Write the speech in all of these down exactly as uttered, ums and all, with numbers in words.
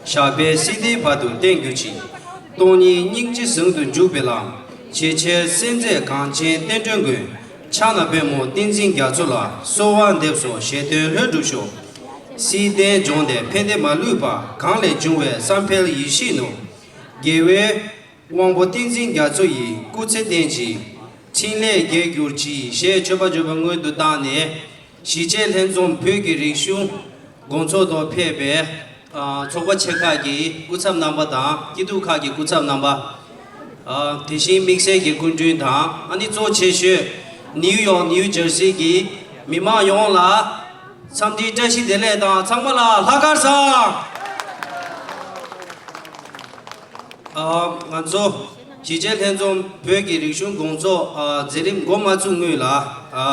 ཞགས་པས་བསིལ་ལྡན་བར་དུ་བརྟན་གྱུར་ཅིག། སྟོང་ཉིད་སྙིང་རྗེ་ཟུང་དུ་འཇུག་པའི་ལམ། ཇེ་ཆེར་གསལ་མཛད་གངས་ཅན་བསྟན་སྒྲོན་མགོན། ཕྱག་ན་པདྨོ་བསྟན་འཛིན་རྒྱ་མཚོ་ལ། གསོལ་བ་འདེབས་སོ་བཞེད་དོན་ལྷུན་གྲུབ་ཤོག། བསིལ་ལྡན་ལྗོངས་འདིར་ཕན་བདེ་མ་ལུས་པ། གངས་ལས་བྱུང་བའི་བསམ་འཕེལ་ཡིད་བཞིན་ནོར། རྒྱལ་བའི་དབང་པོ་བསྟན་འཛིན་རྒྱ་མཚོ་ཡི། སྐུ་ཚེ་བརྟན་ཅིང་འཕྲིན་ལས་རྒྱས་གྱུར་ཅིག། ཞེས་མཆོད་པ་བརྗོད་པ་སྔོན་དུ་བཏང་ནས། གཞིས་བྱེས་ལྷན་འཛོམས་བོད་ཀྱི་རིག་གཞུང་དགོང་ཚོགས་ཐོག་ཕེབས་པའི་ཨ་ཚོགས་པ་ཆེ་ཁག་གི་སྐུ་ཚབ་རྣམ་པ་དང་། སྐྱིད་སྡུག་ཁག་གི་སྐུ་ཚབ་རྣམ་པ། ཨ་དེ་བཞིན་དམིགས་བསལ་གྱི་སྐུ་མགྲོན་དང་། ཨ་ནི་གཙོ་ཆེ་ཤོས་ནིའུ་ཡོག་ནིའུ་ཇར་སི་གི་མི་མང་ཡོངས་ལ་འཚམས་འདྲིའི་བཀྲ་ཤིས་བདེ་ལེགས་དང་། ཚང་མ་ལ་ལྷག་དཀར་བཟང་། ཨ་ང་ཚོ་གཞིས་བྱེས་ལྷན་འཛོམས་བོད་ཀྱི་རིག་གཞུང་དགོང་ཚོགས་ཨ་མཛད་རིམ་འགོ་མ་ཚུགས་སྔོན་ལ། ཨ་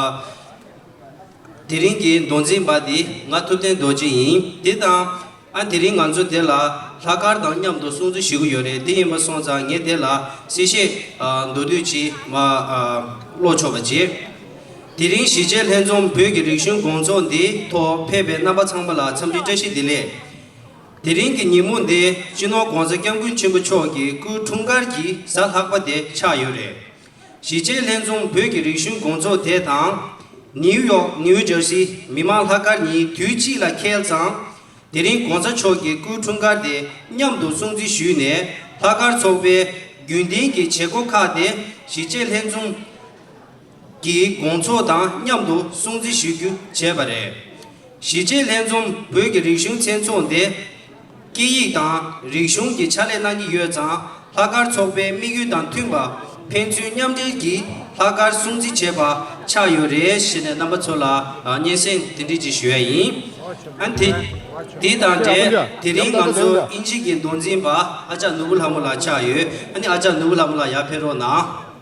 དེ་རིང་གི་མདོ་འཛིན་པ་འདི་ང་ཐུབ་བསྟན་རྡོ་རྗེ་ཡིན། དེ་དང་ཨ་དེ་རིང་ང་ཚོ་དེ་ལ་ལྷག་དཀར་དང་མཉམ་དུ་སྲུང་བརྩི་ཞུ་གི་ཡོད་རེད། དེ་ཡིན་པ་སོང་ཙང་ངས་དེ་ལ་གསལ་བཤད་ཨ་མདོར་བསྡུས་ཅིག་མ་ཨ་ཀློག་ཆོག་པ་བྱེད། དེ་རིང་གཞིས་བྱེས་ལྷན་འཛོམས་བོད་ཀྱི་རིག་གཞུང་དགོང་ཚོགས་འདིའི་ཐོག་ཕེབས་པའི་རྣམ་པ་ཚང་མ་ལ་འཚམས་འདྲི་བཀྲ་ཤིས་བདེ་ལེགས། དེ་རིང་གི་ཉིན་མོ་འདི་སྤྱི་ནོར་༧གོང་ས་༧སྐྱབས་མགོན་ཆེན་པོ་མཆོག་གི་སྐུའི་འཁྲུངས་སྐར་གྱི་གཟའ་ལྷག་པ་དེ་ཆགས་ཡོད་རེད། གཞིས་བྱེས་ལྷན་འཛོམས་བོད་ཀྱི་རིག་གཞུང་དགོང་ཚོགས་དེ་དང་། ནིའུ་ཡོག་ནིའུ་ཇར་སི་མི་མང་ལྷག་དཀར་གཉིས་དུས་གཅིག་ལ་འཁེལ་ཙང་། དེ་རིང་༧གོང་ས་མཆོག་གི་སྐུའི་འཁྲུངས་སྐར་དེ་མཉམ་དུ་སྲུང་བརྩི་ཞུས་ནས། ལྷག་དཀར་ཚོགས་པའི་རྒྱུན་ལྡན་གྱི་བྱེད་སྒོ་ཁག་དེ་གཞིས་བྱེས་ལྷན་འཛོམས་ཀྱི་དགོང་ཚོགས་དང་མཉམ་དུ་སྲུང་བརྩི་ཞུ་རྒྱུ་བྱས་པ་རེད། གཞིས་བྱེས་ལྷན་འཛོམས་བོད་ཀྱི་རིག་གཞུང་མཚན་ཚོགས་འདི་སྐད་ཡིག་དང་རིག་གཞུང་གི་ཕྱག་ལས་གནང་གི་ཡོད་ཙང་། ལྷག་དཀར་ཚོགས་པའི་དམིགས་ཡུལ་དང་མཐུན་པ། ཕན་ཚུན་མཉམ་འབྲེལ་གྱིས་ལྷག་དཀར་སྲུང་བརྩི་བྱས་པ་ཆགས་ཡོད་རེད་ཞེས་ནས་རྣམ་པ་ཚོ་ལ་སྙན་སེང་དེ་འདྲ་ཅིག་ཞུ་ཡ་ཡིན། ཨ་དེ་དེ་དང་འབྲེལ་དེ་རིང་ང་ཚོ་དབྱིན་ཇི་གི་མདོ་འཛིན་པ་ཨ་ཅག་ནོར་བུ་ལྷ་མོ་ལགས་ཆགས་ཡོད། ཨ་ནི་ཨ་ཅག་ནོར་བུ་ལྷ་མོ་ལགས་ཡར་ཕེབས་རོགས་གནང་།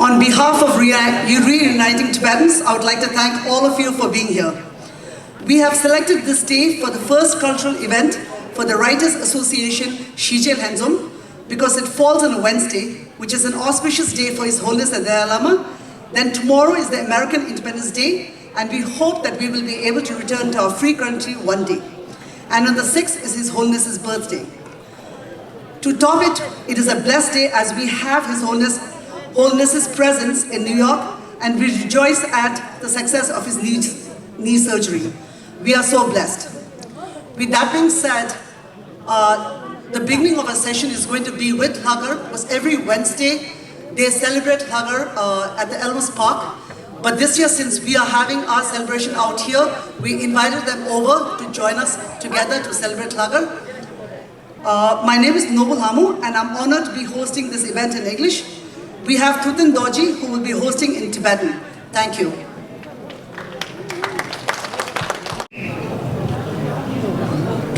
On behalf of Re- Reuniting Tibetans, I would like to thank all of you for being here. We have selected this day for the first cultural event for the Writers Association Shije Lhenzom because it falls on a Wednesday, which is an auspicious day for His Holiness the Dalai Lama. Then tomorrow is the American Independence Day, and we hope that we will be able to return to our free country one day. And on the sixth is His Holiness's birthday. To top it, it is a blessed day as we have His Holiness, Holiness's presence in New York, and we rejoice at the success of his knee, knee surgery. We are so blessed. With that being said, uh, the beginning of our session is going to be with Lhagar, because every Wednesday they celebrate Lhagar uh, at the Elvis Park. But this year, since we are having our celebration out here, we invited them over to join us together to celebrate Lhagar. Uh, my name is Nobu Lamu, and I'm honored to be hosting this event in English. We have Thubten Dorji, who will be hosting in Tibetan. Thank you.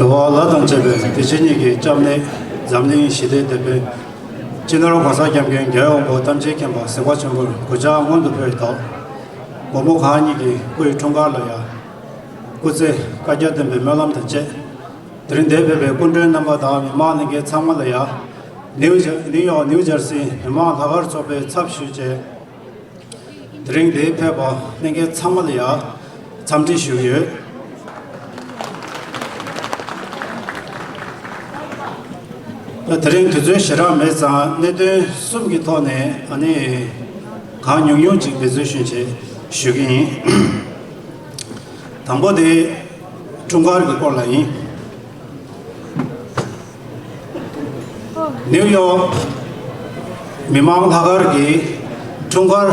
འགྲོ་བ་ལྷ་དང་བཅས་པའི་བདེ་སྐྱིད་ཉིད་ཀྱི་སྐྱབས་གནས། འཛམ་གླིང་ཞི་བདེའི་དེད་དཔོན། སྤྱི་ནོར་༧གོང་ས་༧སྐྱབས་མགོན་རྒྱལ་བའི་དབང་པོ་ཐམས་ཅད་མཁྱེན་པ་སེམས་དཔའ་ཆེན་པོར་གུས་ཕྱག་སྔོན་དུ་ཕུལ་ཡི་དྭགས། མགོན་པོ་གང་ཉིད་ཀྱི་སྐུའི་འཁྲུངས་སྐར་ལ་ཡང་། སྐུ་ཚེ་བསྐལ་བརྒྱར་བརྟན་པའི་སྨོན་ལམ་དང་བཅས། དེ་རིང་འདིར་ཕེབས་པའི་སྐུ་མགྲོན་རྣམ་པ་དང་མི་མང་ལྷན་རྒྱས་ཚང་མ་ལ་ཡང་། ནིའུ་ཇར་ནིའུ་ཡོག་ནིའུ་ཇར་སིའི་མི་མང་ལྷག་དཀར་ཚོགས་པའི་ཚབ་ཞུས་བྱས། དེ་རིང་འདིར་ཕེབས་པ་ལྷན་རྒྱས་ཚང་མ་ལ་ཡང་འཚམས་འདྲི་ཞུ་གི་ཡོད། ད་དེ་རིང་དུས་ཚོད་ཞེ་དྲག་མེད་ཙང་གནད་དོན་གསུམ་གྱི་ཐོག་ནས་ཨ་ནི་གང་ཉུང་ཉུང་ཅིག་འབད་རྩོལ་ཞུས་བྱས་ཞུ་གི་ཡིན། དང་པོ་དེ་འཁྲུངས་སྐར་གྱི་སྐོར་ལ་ཡིན། ནིའུ་ཡོག་མི་མང་ལྷག་དཀར་གྱི་འཁྲུངས་སྐར་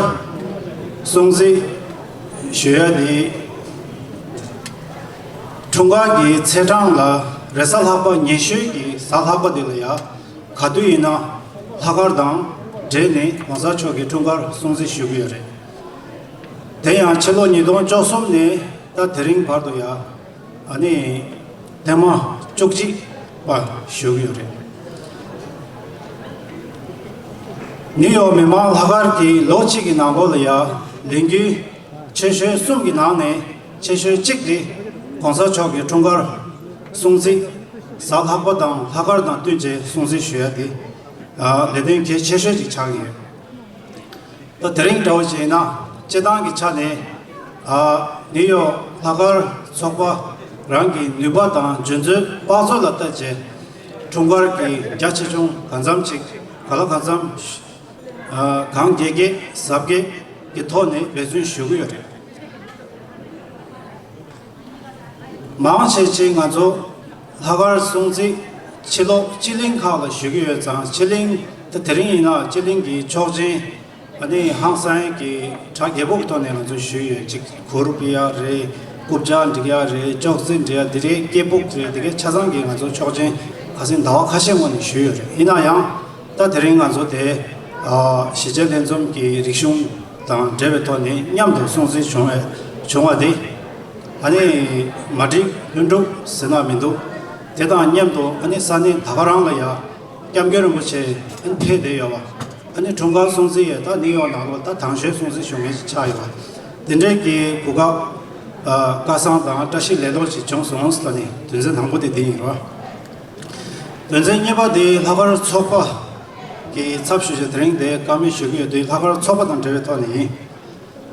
སྲུང་བརྩི་ཞུ་ཡ་དེ། འཁྲུངས་སྐར་གྱི་ཚེས་གྲངས་ལ་རེས་གཟའ་ལྷག་པ་ཉེ་ཤོས་ཀྱི་གཟའ་ལྷག་པ་དེ་ལ་ཡང་ག་དུས་ཡིན་ན་ལྷག་དཀར་དང་འབྲེལ་ནས་༧གོང་ས་མཆོག་གི་འཁྲུངས་སྐར་སྲུང་བརྩི་ཞུ་གི་ཡོད་རེད། དེ་ཡང་ཕྱི་ལོ་ཉིས་སྟོང་བཅུ་གསུམ་ནས་ད་དེ་རིང་བར་དུ་ཡང་ཨ་ནི་ཐེངས་མ་བཅུ་གཅིག་པ་ཞུ་གི་ཡོད་རེད། ནིའུ་ཡོག་མི་མང་ལྷག་དཀར་གྱི་ལོ་གཅིག་གི་ནང་ལོགས་ལ་ཡང་ལས་འགུལ་ཆེ་ཤོས་གསུམ་གྱི་ནང་ནས་ཆེ་ཤོས་གཅིག་དེ་༧གོང་ས་མཆོག་གི་འཁྲུངས་སྐར་སྲུང་བརྩི། གཟའ་ལྷག་པ་དང་ལྷག་དཀར་དང་བསྟུན་བྱས་སྲུང་བརྩི་ཞུ་ཡ་དེ་ལས་དོན་གལ་ཆེ་ཤོས་ཅིག་ཆགས་ཀྱི་ཡོད། ད་དེ་རིང་འདྲ་བོ་ཞིག་ཡིན་ན་སྤྱི་བཏང་གི་ཆ་ནས་ཨ་ནིའུ་ཡོག་ལྷག་དཀར་ཚོགས་པ་རང་གི་ནུས་པ་དང་འཇོན་ཚོད་དཔག་ཚོད་ལ་བལྟས་རྗེས་འཁྲུངས་སྐར་གྱི་རྒྱ་ཆེ་ཆུང་གང་འཚམ་ཅིག་ག་ལ་གང་འཚམ་ཨ་གང་རྒྱས་རྒྱས་གཟབ་རྒྱས་ཀྱི་ཐོག་ནས་འབད་བརྩོན་ཞུ་གི་ཡོད་རེད། མང་ཆེ་ཆེ་ང་ཚོ་ལྷག་དཀར་སྲུང་བརྩི་ཕྱི་ལོགས་སྤྱི་གླིང་ཁག་ལ་ཞུ་གི་ཡོད་ཙང་། སྤྱི་གླིང་ད་དེ་རིང་ཡིན་ན་སྤྱི་གླིང་གི་ཆོག་མཆན་ཨ་ནི་ཧང་སང་གི་གྲ་རྒྱས་པོ་གི་ཐོག་ནས་ང་ཚོ་ཞུས་ཡོད། ཅིག་གུར་ཕུབ་ཡ་རེད། རྐུབ་ཀྱག་འབྲི་ཡ་རེད། ཅོག་ཙེ་འབྲི་ཡ་འདི་རེད། སྐད་སྦུག་རེད། འདི་གའི་ཆ་ཚང་གི་ང་ཚོ་ཆོག་མཆན་ཁ་སང་ཟླ་བ་ཁ་ཤས་སྔོན་ནས་ཞུས་ཡོད་རེད། ཡིན་ན་ཡང་ད་དེ་རིང་ང་ཚོ་དེ་ཨ་གཞིས་བྱེས་ལྷན་འཛོམས་ཀྱི་རིག་གཞུང་དང་འབྲེལ་བའི་ཐོག་ནས་མཉམ་དུ་སྲུང་བརྩི་བྱུང་བའི་བྱུང་བ་དེ་ཨ་ནི་མ་འགྲིག་ལྷུན་གྲུབ་ཟེར་ན་མི་འདུག་དེ་དང་མཉམ་དུ་ཨ་ནི་ས་གནས་ད་ག་རང་ལ་ཡ་སྐྱབས་མགོན་རིན་པོ་ཆེ་ཨ་ནི་ཕེབས་བསྡད་ཡོད་པ། ཨ་ནི་འཁྲུངས་སྐར་སྲུང་བརྩི་ཡས་ད་ནིའུ་ཡོག་ནང་ལོགས་ད་དང་ཤོས་སྲུང་བརྩི་ཞུ་མཁན་ཞིག་ཆགས་ཡོད་པ། དེ་འདྲའི་གི་གོ་སྐབས་ཨ་སྐལ་བཟང་དང་བཀྲ་ཤིས་ལེགས་ལོག་ཅིག་བྱུང་སོང་ཟེར་ནས་དོན་ཚན་དང་པོ་དེ་འདི་ཡིན་རོ། དོན་ཚན་གཉིས་པ་དེ་ལྷག་དཀར་ཚོགས་པ་གི་ཚབ་ཞུ་བྱས་དེ་རིང་དེ་བཀའ་མོལ་ཞུ་གི་ཡོད་དུས་ལྷག་དཀར་ཚོགས་པ་དང་འབྲེལ་བའི་ཐོག་ནས་ཡིན།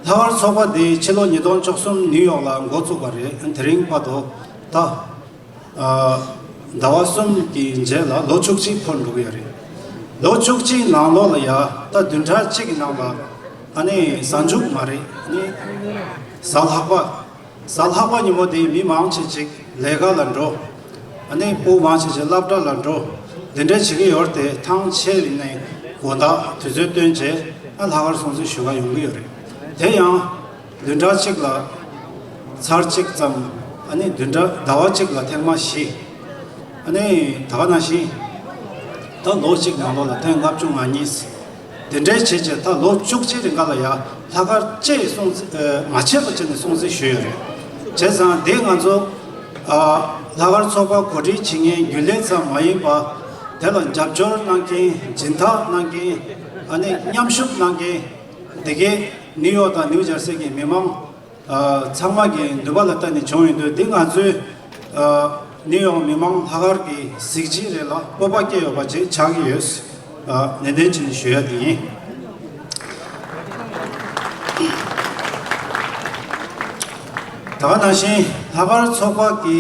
ལྷག་དཀར་ཚོགས་པ་དེ་ཕྱི་ལོ་ཉིས་སྟོང་བཅུ་གསུམ་ནིའུ་ཡོག་ལ་འགོ་བཙུགས་པ་རེད། དེ་རིང་བར་དུ་ད་ཟླ་བ་གསུམ་གྱི་རྗེས་ལ་ལོ་བཅུ་གཅིག་འཁོར་འགྲོ་གི་ཡོད་རེད། ལོ་བཅུ་གཅིག་ནང་ལོགས་ལ་ཡ་ད་བདུན་ཕྲག་གཅིག་གི་ནང་ལ་ཨ་ནི་གཟའ་མཇུག་མ་རེད། ཨ་ནི་གཟའ་ལྷག་པ། གཟའ་ལྷག་པ་ཉིན་མོ་དེ་མི་མང་ཆེ་ཅིག་ལས་ཀ་ལ་འགྲོ། ཨ་ནི་སྤུ་མང་ཆེ་ཅིག་སློབ་གྲྭ་ལ་འགྲོ། འདི་འདྲ་བྱེད་ཀྱི་ཡོད་དེ་ཐང་ཆད་རིག་ནས་དགོང་དག་དུས་ཚོད་བཏོན་རྗེས་ཨ་ལྷག་དཀར་སྲུང་བརྩི་ཞུ་ག་ཡོང་གི་ཡོད་རེད། དེ་ཡང་བདུན་ཕྲག་གཅིག་ལ་ཚར་གཅིག་ཙམ། ཨ་ནི་བདུན་ཕྲག་ཟླ་བ་གཅིག་ལ་ཐེངས་མ་བཞི། ཨ་ནི་ད་ག་ནང་བཞིན་ད་ལོ་གཅིག་ནང་ལོགས་ལ་ཐེངས་ལྔ་བཅུ་ང་གཉིས། དེ་འདྲའི་བྱས་རྗེས་ད་ལོ་བཅུ་གཅིག་རིང་ག་ལ་ཡ་ལྷག་དཀར་བཅས་སྲུང་བརྩི་ཨ་མ་ཆད་པ་བྱས་ནས་སྲུང་བརྩི་ཞུས་ཡོད་རེད། བྱས་ཙང་དེ་ང་ཚོ་ཨ་ལྷག་དཀར་ཚོགས་པ་གོ་སྒྲིག་བྱེད་མཁན་རྒྱུན་ལས་ཙམ་མ་ཡིན་པ་དེ་ལ་རྒྱབ་སྐྱོར་གནང་མཁན། སྦྱིན་བདག་གནང་མཁན། ཨ་ནི་མཉམ་ཞུགས་གནང་མཁན་འདི་གའི་ནིའུ་ཡོག་དང་ནིའུ་ཇར་སི་གི་མི་མང་ཨ་ཚང་མ་གི་ནུས་པ་ལ་བརྟེན་ནས་བྱུང་ཡོད་དུས་འདི་ང་ཚོའི་ཨ་ནིའུ་ཡོག་མི་མང་ལྷག་དཀར་གྱི་གཟི་བརྗིད་རེད་ལ་སྤོབས་པ་སྐྱེ་ཡོད་པ་ཅིག་ཆགས་ཀྱི་ཡོད། ཨ་ནན་ཏན་བྱས་ནས་ཞུ་ཡ་དེ་ཡིན། ད་ག་ནང་བཞིན་ལྷག་དཀར་ཚོགས་པ་གི་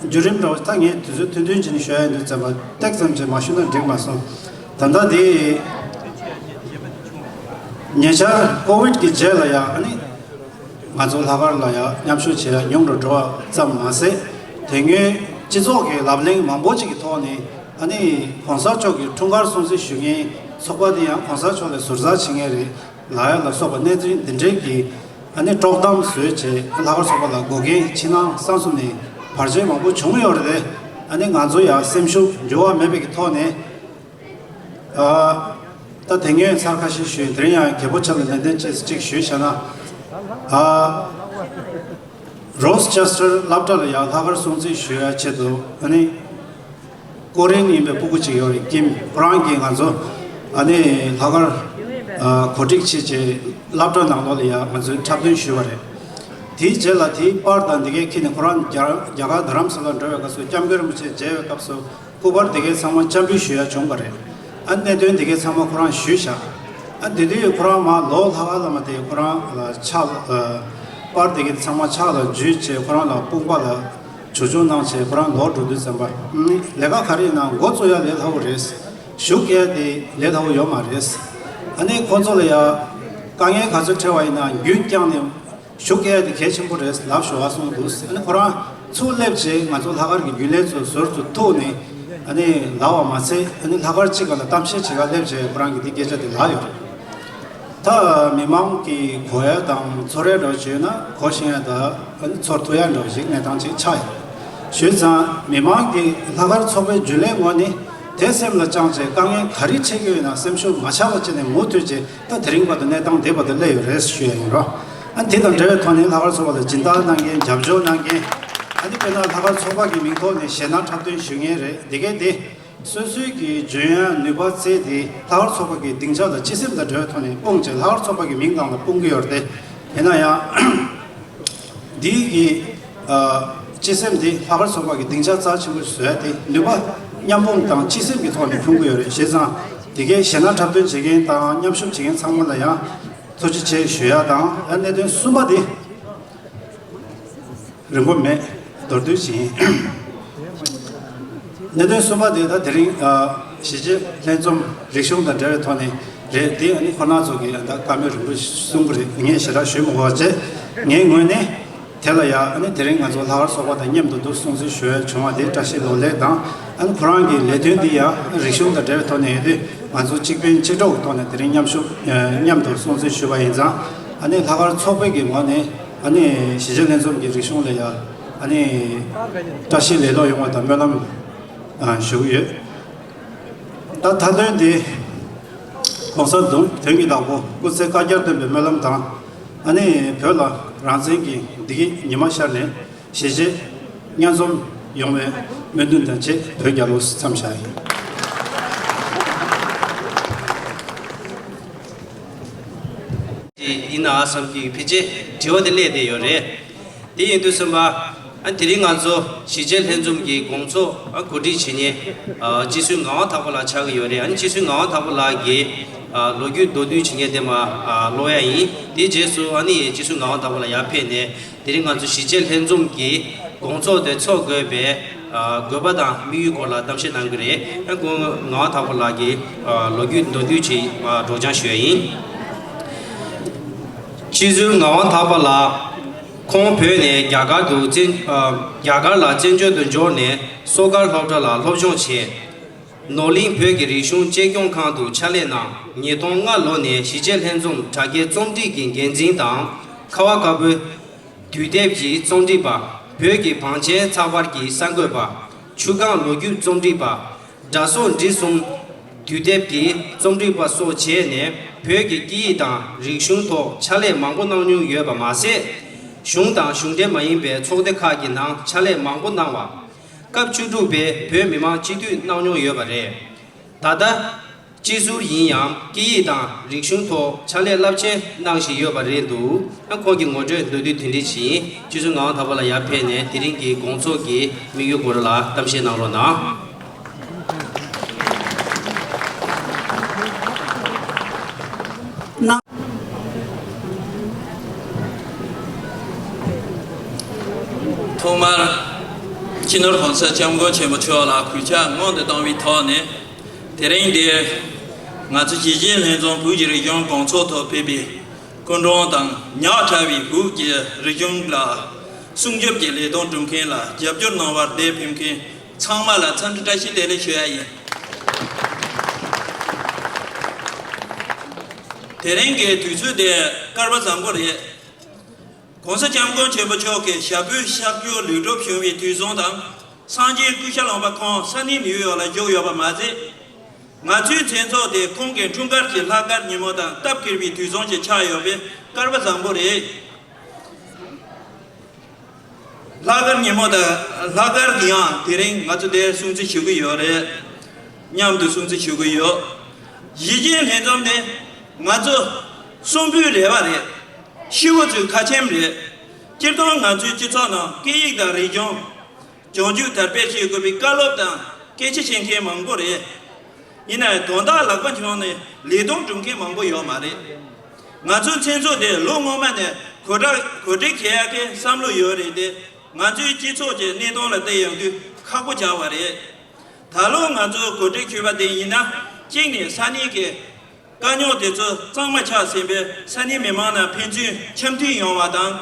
བརྒྱུད་རིམ་འདྲ་བོ་ད་ངས་དུས་ཚོད་ཐུང་ཐུང་བྱས་ནས་ཞུ་ཡ་ཡིན་དུས་ཙམ་པ་ཏོག་ཙམ་ཅིག་མ་ཞུས་ན་འགྲིག་མ་སོང་། ད་ལྟ་དེ་ཉེ་ཆར་ཀོ་ཝིད་ཀྱི་རྗེས་ལ་ཡང་ཨ་ནི་ང་ཚོ་ལྷག་དཀར་ལ་ཡང་མཉམ་ཞུགས་བྱེད་ཡ་ཉུང་རུ་འགྲོ་བ་ཙམ་མ་ཟད། དེ་སྔོན་སྤྱི་ཚོགས་ཀྱི་ལབ་གླེང་མང་པོ་ཅིག་གི་ཐོག་ནས་ཨ་ནི་གོང་ས་མཆོག་གི་འཁྲུངས་སྐར་སྲུང་བརྩི་ཞུ་མཁན་ཚོགས་པ་དེ་ཡང་གོང་ས་མཆོག་ལ་ཟུར་ཟ་བྱེད་མཁན་རེད་ལབ་ཡ་ལ་སོགས་པ་གནས་ཚུལ་འདི་འདྲའི་གི་ཨ་ནི་དཀྲོག་གཏམ་བཟོས་བྱས་ལྷག་དཀར་ཚོགས་པ་ལ་འགོག་རྐྱེན་ཕྱི་ནང་གསང་གསུམ་ནས་བར་ཆད་མང་པོ་བྱུང་ཡོད་རེད། ཨ་ནི་ང་ཚོ་ཡང་སེམས་ཤུགས་འགྱུར་བ་མེད་པའི་གི་ཐོག་ནས། ཨ། ད་དེ་སྔོན་ཚར་ཁ་ཤས་ཞུས། དེ་རིང་ཡང་རྒད་པོ་ཆ་ལ་ནན་ཏན་བྱས་གཅིག་ཞུས་བྱས་ན། ཨ། རོ་སི་ཅེ་སི་ཊར་སློབ་གྲྭ་ལ་ཡང་ལྷག་དཀར་སྲུང་བརྩི་ཞུ་ཡ་ཆེད་དུ་ཨ་ནི་ཀོ་རིན་ཡིན་པའི་སྤུ་གུ་གཅིག་ཡོད་རེད། ཀིམ། ཁོ་རང་གིས་ང་ཚོ་ཨ་ནི་ལྷག་དཀར་ཨ་གོ་སྒྲིག་བྱས་བྱས་སློབ་གྲྭ་ནང་ལོགས་ལ་ཡང་ང་ཚོས་འཁྲབ་སྟོན་ཞུས་པ་རེད། དེའི་རྗེས་ལ་དེའི་པར་དང་འདི་གའི་ཁྱེར་ནས་ཁོ་རང་རྒྱ་རྒྱ་གར་རྡ་རམ་ས་ལར་འགྲོ་བའི་སྐབས་སུ་སྐྱབས་མགོན་རིན་པོ་ཆེ་མཇལ་བའི་སྐབས་སུ། སྐུ་པར་དེ་གའི་ཚང་མ་སྤྱན་འབུལ་ཞུ་ཡ་བྱུང་བ་རེད། ཨ་གནད་དོན་དེ་གའི་ཚང་མ་ཁོ་རང་ཞུས་བཞག་ཨ་དེ་དུས་ཁོ་རང་མར་ལོག་ལྷག་དཀར་ལ་མར་དེ་ཁོ་རང་ལ་ཕྱག་ལ་པར་དེ་གའི་ཚང་མ་ཕྱག་ལ་འཇུས་བྱས་ཁོ་རང་ལ་དཔུང་པ་ལ་ཇུས་ཆོག་གནང་བྱས་ཁོ་རང་ལོག་འགྲོ་དུས་ཙམ་པ། ཨ་ནི་ལས་ཀ་ག་རེ་ཡིན་ན་འགོ་བཙུགས་ཡ་ལས་སླ་བོ་རེད། གཞུག་གཡས་དེ་ལས་སླ་བོ་ཡོད་མ་རེད། ཨ་ནི་ཁོ་ཚོ་ལ་ཡ་དཀའ་ངལ་ག་ཚོད་འཕྲད་པ་ཡིན་ན་རྒྱུན་བསྐྱངས་ནས། གཞུག་གཡས་དེ་གལ་ཆེན་པོ་རེད་ལབ་ཞུ་བ་གསུངས་འདུག་ཨ་ནི་ཁོ་རང་ཚུར་སླེབས་རྗེས་ང་ཚོ་ལྷག་དཀར་གྱི་རྒྱུན་ལས་ཚོ་ཟུར་དུ་ཐུག་ནས་ཨ་ནི་ལབ་པ་མ་ཚད། ཨ་ནི་ལྷག་དཀར་གཅིག་ག་ལ་གཏམ་བཤད་བྱེད་ག་སླེབས་རྗེས་ཁོ་རང་གིས་འདི་སྐད་ཆ་དེ་ལབ་ཡོད་རེད། ད་མི་མང་གིས་གོ་ཡ་དང་ཚོར་ཡ་འདྲ་བོ་བྱས་ན་གོ་ཤེས་ཡ་དང་ཨ་ནི་ཚོར་ཐུབ་ཡ་འདྲ་བོ་ཞིག་གནས་སྟངས་ཅིག་ཆགས་ཡོད་རེད། བྱས་ཙང་མི་མང་གིས་ལྷག་དཀར་ཚོགས་པའི་རྒྱུན་ལས་ངོས་ནས་དེ་སེམས་ལ་བཅངས་བྱས་དཀའ་ངལ་ག་རེ་འཕྲད་ཀྱི་ཡོད་ན་སེམས་ཤུགས་མ་ཆག་པ་བྱས་ནས་མུ་མཐུད་བྱས། ད་དེ་རིང་བར་དུ་གནས་སྟངས་དེ་བར་དུ་སླེབས་ཡོད་རེད་ཞུ་ཡ་ཡིན་རོ། ཨ་ནི་དེ་དང་འབྲེལ་བའི་ཐོག་ནས་ལྷག་དཀར་ཚོགས་པ་ལ་སྦྱིན་བདག་གནང་མཁན། རྒྱབ་སྐྱོར་གནང་མཁན། ཨ་ནི་དཔེར་ན་ལྷག་དཀར་ཚོགས་པ་གི་མིང་ཐོག་ནས་གཞས་སྣ་འཁྲབ་སྟོན་ཞུ་མཁན་རེད། འདི་གས་དེ་སོ་སོའི་གི་འཇོན་ཡ་ནུས་པ་རྩལ་དེ་ལྷག་དཀར་ཚོགས་པ་གི་སྡིངས་ཆ་དང་སྤྱི་སེམས་དང་འབྲེལ་བའི་ཐོག་ནས་སྤུངས་བྱས་ལྷག་དཀར་ཚོགས་པ་གི་མིང་ནང་ལ་སྤུངས་ཀྱི་ཡོད་རེད་དེ། ཡིན་ན་ཡང་། འདི་གི་ཨ་སྤྱི་སེམས་འདི་ལྷག་དཀར་ཚོགས་པ་གི་སྡིངས་ཆ་རྩ་ཆེན་པོ་བཟོ་ཡ་དེ་ནུས་པ་མཉམ་སྤུངས་དང་སྤྱི་སེམས་ཀྱི་ཐོག་ནས་ཕུལ་གྱི་ཡོད་རེད། བྱས་ཙང་དེ་གའི་གཞས་སྣ་འཁྲབ་སྟོན་བྱེད་མཁན་དང་མཉམ་ཞུགས་བྱེད་མཁན་ཚང་མ་ལ་ཡང་ ཐུགས་རྗེ་ཆེ་ཞུ་ཡ་དང་། ཨ་གནད་དོན་གསུམ་པ་དེ་རིང་པོ་མེད། མདོར་བསྡུས་ཤིག་ཡིན། གནད་དོན་གསུམ་པ་དེ་ད་དེ་རིང་ཨ་གཞིས་བྱེས་ལྷན་འཛོམས་རིག་གཞུང་དང་འབྲེལ་བའི་ཐོག་ནས་རེད། དེ་ཨ་ནི་ཁོ་རང་ཚོ་གིས་ད་བཀའ་མོལ་རིང་པོ་གསུང་གི་རེད། ངས་ཞེ་དྲག་ཞུ་མི་དགོས་པ་བྱས། ངའི་ངོས་ནས་དེ་ལ་ཡ་ཨ་ནི་དེ་རིང་ང་ཚོ་ལྷག་དཀར་ཚོགས་པ་དང་མཉམ་དུ་འདུ་སྲུང་བརྩི་ཞུ་ཡ་བྱུང་བ་དེ་བཀྲ་ཤིས་ལོ་ལེགས་དང་། ཨ་ནི་ཁོ་རང་གི་ལས་དོན་འདི་ཡང་རིག་གཞུང་དང་འབྲེལ་བའི་ཐོག་ནས་ཡོད་དུས། ང་ཚོ་གཅིག་ཕན་གཅིག་གྲོགས་ཀྱི་ཐོག་ནས་དེ་རིང་མཉམ་ཞུགས་ཨ་མཉམ་དུ་སྲུང་བརྩི་ཞུས་པ་ཡིན་ཙང་། ཨ་ནི་ལྷག་དཀར་ཚོགས་པའི་གི་ངོས་ནས་ཨ་ནི་གཞིས་བྱེས་ལྷན་འཛོམས་ཀྱི་རིག་གཞུང་ལ་ཡ་ཨ་ནི་བཀྲ་ཤིས་ལེགས་ལོག་ཡོང་བ་དང་སྨོན་ལམ་ཨ་ཞུ་གི་ཡོད། ད་མཐའ་དོན་དེ་༸གོང་ས་དོན་དོན་གྱི་བདག་པོ་སྐུ་ཚེ་བསྐལ་བརྒྱར་བརྟན་པའི་སྨོན་ལམ་དང་། ཨ་ནི་བོད་ལ་རང་བཙན་གྱི་བདེ་སྐྱིད་ཉི་མ་ཤར་ནས་གཞིས་བྱེས་མཉམ་འཛོམས་ཡོང་བའི་སྨོན་འདུན་དང་བཅས་བོད་རྒྱལ་ལོ་མཚམས་བཞག་ཡིན། ཡིན་ནའང་བསམ་གྱི་ཕལ་ཆེར་དྲི་བ་དེ་སླེབས་བསྡད་ཡོད་རེད། དེ་ཡིན་དུས་ཙམ་པ། ཨ་དེ་རིང་ང་ཚོ་གཞིས་བྱེས་ལྷན་འཛོམས་ཀྱི་དགོང་ཚོགས་ཨ་གོ་སྒྲིག་བྱེད་མཁན་ཨ་སྤྱི་ཟུར་ངག་དབང་དྭགས་པོ་ལགས་ཆགས་ཀྱི་ཡོད་རེད། ཨ་ནི་སྤྱི་ཟུར་ངག་དབང་དྭགས་པོ་ལགས་ཀྱི་ཨ་ལོ་རྒྱུས་མདོར་བསྡུས་བྱེད་མཁན་དེ་མར་ཨ་ཀློག་ཡ་ཡིན། དེའི་རྗེས་སུ་ཨ་ནི་སྤྱི་ཟུར་ངག་དབང་དྭགས་པོ་ལགས་ཡར་ཕེབས་ནས་དེ་རིང་ང་ཚོ་གཞིས་བྱེས་ལྷན་འཛོམས་ཀྱི་དགོང་ཚོགས་དེ་ཚོགས་དགོས་པའི་ཨ་དགོས་པ་དང་དམིགས་ཡུལ་སྐོར་ལ་གཏམ་བཤད་གནང་གི་རེད། ཨ་ཁོང་ངག་དབང་དྭགས་པོ་ལགས་ཀྱིས་ཨ་ལོ་རྒྱུས་མདོར་བསྡུས་ཅིག་ཨ་སྒྲོག་སྦྱང་ཞུ་ཡ་ཡིན། སྤྱི་ཟུར་ངག་དབང་དྭགས་པོ་ལགས། ཁོང་བོད་ནས་རྒྱ་གར་དུ་བཙན་ཨ་རྒྱ་གར་ལ་བཙན་བྱོལ་དུ་འབྱོར་ནས་སོ་དཀར་སློབ་གྲྭ་ལ་སློབ་སྦྱོང་བྱས། ནོར་གླིང་བོད་ཀྱི་རིག་གཞུང་གཅེས་སྐྱོང་ཁང་དུ་ཕྱག་ལས་གནང་། ཉིས་སྟོང་ལྔ་ལོ་ནས་གཞིས་བྱེས་ལྷན་འཛོམས་དྲ་རྒྱའི་རྩོམ་སྒྲིག་གི་འགན་འཛིན་དང་། ཁ་བ་དཀར་པོའི་དུས་དེབ་ཀྱི་རྩོམ་སྒྲིག་པ། བོད་ཀྱི་བང་ཆེན་ཚགས་པར་གྱི་གསར་འགོད་པ། ཆུ་སྒང་ལོ་རྒྱུས་རྩོམ་སྒྲིག་པ། དགྲ་སོག་འབྲི་གསུམ་དུས་དེབ་ཀྱི་རྩོམ་སྒྲིག་པ་སོགས་བྱས་ནས་བོད་ཀྱི་སྐད་ཡིག་དང་རིག་གཞུང་ཐོག་ཕྱག་ལས་མང་པོ་གནང་མྱོང་ཡོད་པ་མ་ཟད། གཞུང་དང་གཞུང་འབྲེལ་མ་ཡིན་པའི་ཚོགས་སྡེ་ཁག་གི་ནང་ཕྱག་ལས་མང་པོ་གནང་བ། སྐབས་བཅུ་དྲུག་པའི་བོད་མི་མང་སྤྱི་འཐུས་གནང་མྱོང་ཡོད་པ་རེད། ད་ལྟ་སྤྱི་ཟུར་ཡིན་ཡང་སྐད་ཡིག་དང་རིག་གཞུང་ཐོག་ཕྱག་ལས་རླབས་ཆེན་གནང་བཞིན་ཡོད་པ་རེད་འདུག་ཨ་ཁོང་གི་ངོ་སྤྲོད་མདོར་བསྡུས་དེ་འདྲ་ཞིག་ཡིན། སྤྱི་ཟུར་ངག་དབང་དྭགས་པོ་ལགས་ཡར་ཕེབས་ནས་དེ་རིང་གི་དགོང་ཚོགས་ཀྱི་དམིགས་ཡུལ་སྐོར་ལ་གཏམ་བཤད་གནང་རོགས་གནང་། ཐོག་མར་སྤྱི་ནོར་༸གོང་ས་༸སྐྱབས་མགོན་ཆེན་པོ་མཆོག་ལ་གུས་ཕྱག་སྔོན་དུ་བཏང་བའི་ཐོག་ནས། དེ་རིང་འདིར་ང་ཚོ་གཞིས་བྱེས་ལྷན་འཛོམས་བོད་ཀྱི་རིག་གཞུང་དགོང་ཚོགས་ཐོག་ཕེབས་པའི་སྐུ་མགྲོན་དང་ཉག་ཕྲ་བའི་བོད་ཀྱི་རིག་གཞུང་ལ་སྲུང་སྐྱོབ་ཀྱི་ལས་དོན་སྒྲུབ་མཁན་ལ་རྒྱབ་སྐྱོར་གནང་བར་འདིར་ཕེབས་མཁན་ཚང་མ་ལ་འཚམས་འདྲི་བཀྲ་ཤིས་བདེ་ལེགས་ཞུ་ཡ་ཡིན། དེ་རིང་གི་དུས་ཚོད་དེ་སྐལ་བ་བཟང་པོ་རེད། ༸གོང་ས་༸སྐྱབས་མགོན་ཆེན་པོ་མཆོག་གིས་ཞྭ་སྦྲུལ་གཤག་བཅོས་ལེགས་གྲུབ་བྱུང་བའི་དུས་བཟང་དང་། སངས་རྒྱས་སྐུ་ཤ་ལངས་པ་ཁོང་ས་གནས་ནིའུ་ཡོག་ལ་བཞུགས་ཡོད་པ་མ་ཟད། ང་ཚོའི་མཚན་ཚོགས་དེ་ཁོང་གི་འཁྲུངས་སྐར་གྱི་ལྷག་དཀར་ཉིན་མོ་དང་སྟབས་འཁེལ་བའི་དུས་བཟང་ཞིག་ཆགས་ཡོད་པས་སྐལ་བ་བཟང་པོ་རེད། ལྷག་དཀར་ཉིན་མོ་དང་ལྷག་དཀར་གྱི་ཡང་དེ་རིང་ང་ཚོ་འདིར་སྲུང་བརྩི་ཞུ་གི་ཡོད་རེད། མཉམ་དུ་སྲུང་བརྩི་ཞུ་གི་ཡོད། གཞིས་བྱེས་ལྷན་འཛོམས་ནི་ང་ཚོ་གསོན་པོའི་རེ་བ་རེད། ཤི་བོ་ཚོའི་ཁ་ཆེམས་རེད། སྤྱིར་བཏང་ང་ཚོའི་སྤྱི་ཚོགས་ནང་སྐད་ཡིག་དང་རིག་གཞུང་། བྱང་ཆུབ་དར་སྤེལ་བྱེད་དགོས་པའི་བཀའ་སློབ་དང་སྐད་ཆ་བཤད་མཁན་མང་པོ་རེད། ཡིན་ནའང་དོན་དག་ལག་པ་འཁྱོངས་ནས་ལས་དོན་སྒྲུབ་མཁན་མང་པོ་ཡོད་མ་རེད། ང་ཚོའི་མཚན་ཚོགས་དེ་ལོ་སྔོན་མ་ནས་གོ་སྒྲིག་གོ་སྒྲིག་བྱེད་ཡག་གི་བསམ་བློ་ཡོད་རེད་དེ། ང་ཚོའི་སྤྱི་ཚོགས་ཀྱི་གནས་སྟངས་ལ་བལྟས་ཡོང་དུས་ཁག་པོ་ཆགས་པ་རེད། ད་ལོ་ང་ཚོས་གོ་སྒྲིག་ཞུས་པ་དེ་ཡིན་ན། གཅིག་ནས་ས་གནས་ཀྱི་དཀའ་རྙོག་དེ་ཚོ་གཙང་མ་ཆགས་ཟིན་པས་ས་གནས་མི་མང་ནང་ཕན་ཚུན་འཆམ་མཐུན་ཡོང་བ་དང་།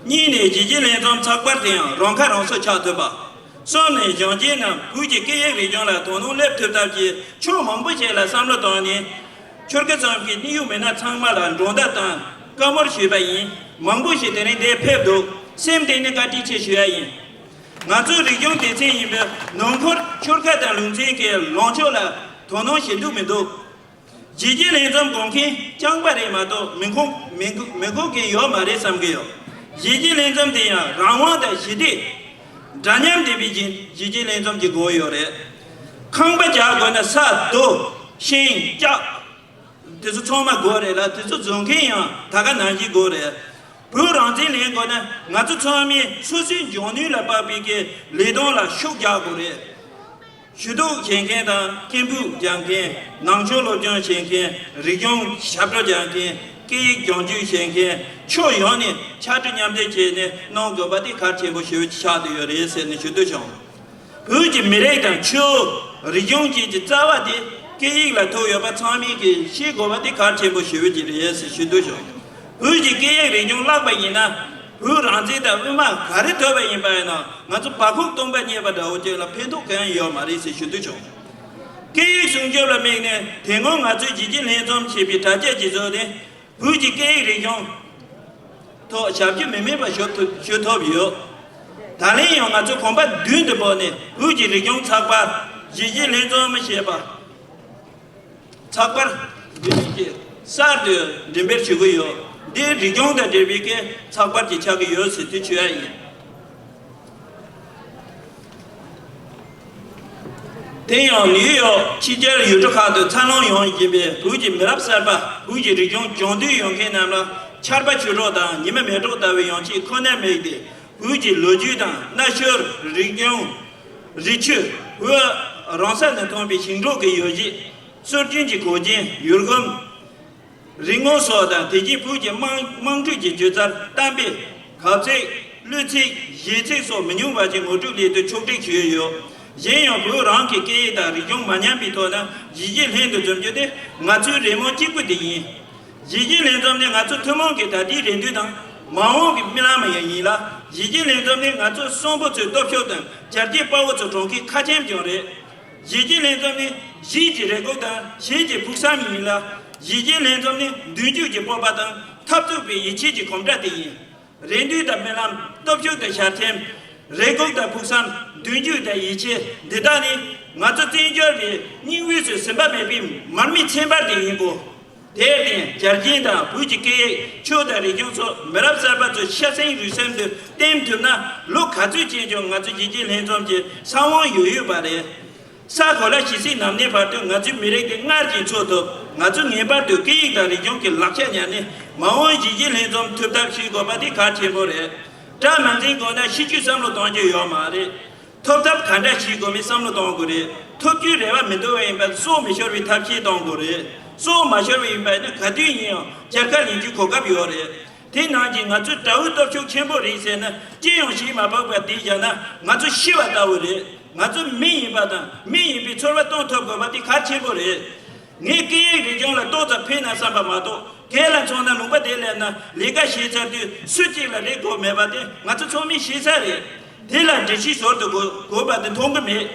གཉིས་ནས་གཞིས་བྱེས་ལྷན་འཛོམས་ཚགས་པར་དེ་ཡང་རང་ཁ་རང་གསོ་ཆགས་ཐུབ་པ། གསུམ་ནས་གཞོན་སྐྱེས་རྣམས་བོད་ཀྱི་སྐད་ཡིག་རིག་གཞུང་ལ་དོ་སྣང་སླེབས་ཐུབ་ཐབས་ཀྱི་ཕྱོགས་མང་པོ་ཞིག་ལ་བསམ་བློ་བཏང་ནས། ཆོལ་ཁ་གསུམ་གྱི་གནད་ཡོད་མི་སྣ་ཚང་མ་ལ་མགྲོན་བརྡ་དང་བཀའ་མོལ་ཞུས་པ་ཡིན། མང་པོ་ཞིག་དེ་རིང་འདིར་ཕེབས་འདུག་སེམས་གཏིང་ནས་བཀའ་དྲིན་ཆེ་ཞུ་ཡ་ཡིན། ང་ཚོའི་རིག་གཞུང་སྡེ་ཚན་ཡིན་པའི་ནང་ཁུལ་ཆོལ་ཁ་དང་ལུང་ཚན་གྱི་ལངས་ཕྱོགས་ལ་དོ་སྣང་བྱེད་འདུག་མི་འདུག་གཞིས་བྱེས་ལྷན་འཛོམས་དགོངས་མཁན་རྐྱང་པ་རེད་མ་གཏོགས་མི་ཁོང་མི་མི་དགོས་མཁན་ཡོད་མ་རེད་བསམ་གྱི་ཡོད། གཞིས་བྱེས་ལྷན་འཛོམས་དེ་ཡང་རང་དབང་དང་ཞི་བདེ། འདྲ་མཉམ་ལྡན་པའི་གཞི་གཞིས་བྱེས་ལྷན་འཛོམས་ཀྱི་དགོས་ཡོད་རེད། ཁང་པ་རྒྱག་དགོས་ན་ས་རྡོ་ཤིང་ལྕགས། དེ་ཚོ་ཚང་མ་དགོས་རེད་ལ། དེ་ཚོ་བཟོ་མཁན་ཡང་ད་ག་ནང་བཞིན་དགོས་རེད། བོད་རང་བཙན་ལེན་དགོས་ན་ང་ཚོ་ཚང་མས་སོ་སོའི་འབྱུང་ནུས་ལ་དཔག་པའི་གི་ལས་དོན་ལ་ཤུགས་རྒྱག་དགོས་རེད། ཞུ་གཏུག་བྱེད་མཁན་དང་སྐད་འབོད་རྒྱག་མཁན། ནང་ཆོས་སློབ་སྦྱོང་བྱེད་མཁན། རིག་གཞུང་ཞབས་བྲོ་རྒྱག་མཁན། སྐད་ཡིག་སྦྱོང་རྒྱུ་བྱེད་མཁན་ཕྱོགས་ཡོངས་ནས་ཕྱར་གྲུ་མཉམ་འདེགས་བྱས་ནས་གནང་དགོས་པ་དེ་གལ་ཆེན་པོ་ཞེ་པོ་ཅིག་ཆགས་བསྡད་ཡོད་རེད་ཟེར་ནས་ཞུ་འདོད་བྱུང་། བོད་ཀྱི་མི་རིགས་དང་ཆོས། རིག་གཞུང་བཅས་ཀྱི་རྩ་བ་དེ་སྐད་ཡིག་ལ་ཐུག་ཡོད་པ་ཚང་མས་ཀྱིས་ཤེས་དགོས་པ་དེ་གལ་ཆེན་པོ་ཞེ་པོ་ཅིག་རེད་ཟེར་ཞུ་འདོད་བྱུང་། བོད་ཀྱི་སྐད་ཡིག་རིག་གཞུང་བརླག་པ་ཡིན་ན། བོད་རང་བཙན་དང་དབུ་མ་ག་རེ་ཐོབ་པ་ཡིན་པ་ཡིན་ན། ང་ཚོ་བ་ཁུག་སྟོང་པ་རྙེད་པ་འདྲ་བོ་ཅིག་ལ་ཕན་ཐོགས་གང་ཡང་ཡོད་མ་རེད་ཟེར་ཞུ་འདོད་བྱུང་། སྐད་ཡིག་སྲུང་སྐྱོབ་ལ་དམིགས་ནས་དེ་སྔོན་ང་ཚོས་གཞིས་བྱེས་ལྷན་འཛོམས་ཞེས་པའི་དྲ་རྒྱ་ཅིག་བཟོས་ཏེ། བོད་ཀྱི་སྐད་ཡིག་རིག་གཞུང་ཐོག་ཞབས་ཕྱི་མི་དམན་པ་ཞུ་ཐུབ་ཞུ་ཐུབ་ཡོད། ད་ལན་ཡང་ང་ཚོ་གོམ་པ་མདུན་དུ་སྤོས་ནས་བོད་ཀྱི་རིག་གཞུང་ཚགས་པར་གཞིས་བྱེས་ལྷན་འཛོམས་ཞེས་པ་ཚགས་པར་འདི་ཞིག་གསར་དུ་འགྲེམས་སྤེལ་ཞུ་གི་ཡོད། འདི་རིག་གཞུང་དང་འབྲེལ་བའི་སྐད་ཚགས་པར་ཅིག་ཆགས་ཀྱི་ཡོད་ཟེར་དུས་ཆོད་ཡ་ཡིན། དེ་ཡང་ནིའུ་ཡོག་ཕྱི་རྒྱལ་ཡུལ་གྲུ་ཁག་ཏུ་འཚར་ལོངས་ཡོང་བཞིན་པའི་བོད་ཀྱི་མི་རབས་གསར་པ། བོད་ཀྱི་རིག་གཞུང་སྦྱོང་འདོད་ཡོད་མཁན་རྣམས་ལ་ཆར་པ་ཆུ་གྲོགས་དང་ཉི་མ་མེ་གྲོགས་ལྟ་བུའི་ཡོང་ཆེད་ཁོ་ནར་དམིགས་ཏེ། བོད་ཀྱི་ལོ་རྒྱུས་དང་གནའ་ཤུལ། རིག་གཞུང་། རི་ཆུ། བོད་རང་ས་ནས་ཐོན་པའི་ཞིང་འབྲོག་གི་ཡོ་བྱད། སྲོལ་རྒྱུན་གྱི་གོས་ཆེན། ཡུལ་སྒོམ། རིག་དངོས་སོགས་དང་དེ་བཞིན་བོད་ཀྱི་དམངས་དམངས་ཁྲོད་ཀྱི་སྒྱུ་རྩལ། གཏམ་དཔེ། གབ་ཚིག། གླུ་ཚིག། གཞས་ཚིག་སོགས་མི་ཉུང་བ་ཞིག་ངོ་སྤྲོད་སླད་དུ་ཕྱོགས་སྒྲིག་ཞུས་ཡོད། གཞན་ཡང་བོད་རང་གི་སྐད་ཡིག་དང་རིག་གཞུང་མ་ཉམས་པའི་ཐོག་ནས་གཞིས་བྱེས་ལྷན་དུ་འཛོམས་རྒྱུ་དེ་ང་ཚོའི་རེ་སྨོན་གཅིག་པུ་དེ་ཡིན། གཞིས་བྱེས་ལྷན་འཛོམས་ནི་ང་ཚོ་ཐུན་མོང་གི་ད་ལྟའི་རེ་འདུན་དང་མ་འོངས་ཀྱི་རྨི་ལམ་ཡང་ཡིན་ལ། གཞིས་བྱེས་ལྷན་འཛོམས་ནི་ང་ཚོ་གསོན་པོ་ཚོའི་སྟོབས་ཤུགས་དང་རྒྱལ་གཅེས་དཔའ་བོ་ཚོའི་གྲོང་ཁྱེར་ཁ་ཆེམས་ཀྱང་རེད། གཞིས་བྱེས་ལྷན་འཛོམས་ནི་གཞིས་ཀྱི་རེ་སྒུག་དང་གཞིས་ཀྱི་ཕུགས་བསམ་ཡིན་ལ། གཞིས་བྱེས་ལྷན་འཛོམས་ནི་མདུན་སྐྱོད་ཀྱི་སྤོབས་པ་དང་འཐབ་རྩོད་པའི་ཡིད་ཆེས་ཀྱི་གོམ་སྒྲ་དེ་ཡིན། རེ་འདུན་དང་རྨི་ལམ། སྟོབས་ཤུགས་དང་ཞལ་ཆེམས། རེ་སྒུག་དང་ཕུགས་བསམ། མདུན་སྐྱོད་དང་ཡིད་ཆེས། འདི་དག་ནི་ང་ཚོ་བཙན་བྱོལ་བའི་སྙིང་དབུས་སུ་ཟིན་པ་མེད་པའི་མར་མེའི་ཚེ་འབར་དེ་ཡིན་གོ། དེར་བརྟེན་རྒྱལ་ཞེན་དང་བོད་ཀྱི་སྐད་ཡིག་ཆོས་དང་རིག་གཞུང་སོགས་མི་རབས་གསར་པ་ཚོའི་ཤ་གསེང་རུས་གསེང་དུ་བསྟན་ཐུབ་ན། ལོ་ག་ཚོད་ཕྱིན་ཀྱང་ང་ཚོ་གཞིས་བྱེས་ལྷན་འཛོམས་ཀྱི་ས་བོན་ཡོད་ཡོད་པ་རེད། ས་གོ་ལ་གཞིས་བྱེས་ནམ་གནས་བར་དུ་ང་ཚོའི་མི་རིགས་འདི་སྔར་བཞིན་འཚོ་ཐུབ། ང་ཚོས་ངེས་པར་དུ་སྐད་ཡིག་དང་རིག་གཞུང་གི་ལག་ཆ་ཉར་ནས་མ་འོངས་གཞིས་བྱེས་ལྷན་འཛོམས་ཐུབ་ཐབས་བྱེད་དགོས་པ་དེ་གལ་ཆེན་པོ་རེད། དགྲ་མ་འཛིང་དགོས་ན་ཤི་རྒྱུའི་བསམ་བློ་གཏོང་རྒྱུ་ཡོད་མ་རེད། ཐོབ་ཐབས་ག་འདྲ་བྱེད་དགོས་མིན་བསམ་བློ་གཏོང་དགོས་རེད། ཐོབ་རྒྱུའི་རེ་བ་མི་འདོར་བ་ཡིན་པ་སྲོག་མི་ཤོར་བའི་ཐབས་ཤེས་གཏོང་དགོས་རེད། སྲོག་མ་ཤོར་བ་ཡིན་པ་ཡིན་ན་ག་དུས་ཡིན་ཡང་རྒྱལ་ཁ་ལེན་རྒྱུའི་གོ་སྐབས་ཡོད་རེད། དེ་ནང་བཞིན་ང་ཚོའི་དགྲ་བོའི་སྟོབས་ཤུགས་ཆེན་པོ་རེད་ཟེར་ན་ཅི་ཡང་བྱེད་མ་ཕོད་པ་དེ་བཞག་ན་ང་ཚོ་ཤི་བ་ལྟ་བུ་རེད། ང་ཚོ་མི་ཡིན་པ་དང་མི་ཡིན་པའི་ཚོར་བ་གཏོང་ཐུབ་དགོས་པ་དེ་གལ་ཆེན་པོ་རེད། ངས་སྐད་ཡིག་རིག་གཞུང་ལ་ཏོག་ཙམ་ཕན་ན་བསམ་པ་མ་གཏོགས། སྒེར་ལ་མཚོན་ན་ལུང་པ་དེ་སླེབས་ན་ལས་ཀ་བྱེད་ཚར་དུས་སུ་གཅིག་ལ་རེ་དགོས་མེད་པ་དེ་ང་ཚོ་ཚང་མས་ཤེས་ས་རེད། དེ་ལ་འགྲེལ་བཤད་ཟུར་དུ་དགོས་དགོས་པ་དེ་མཐོང་གི་མེད།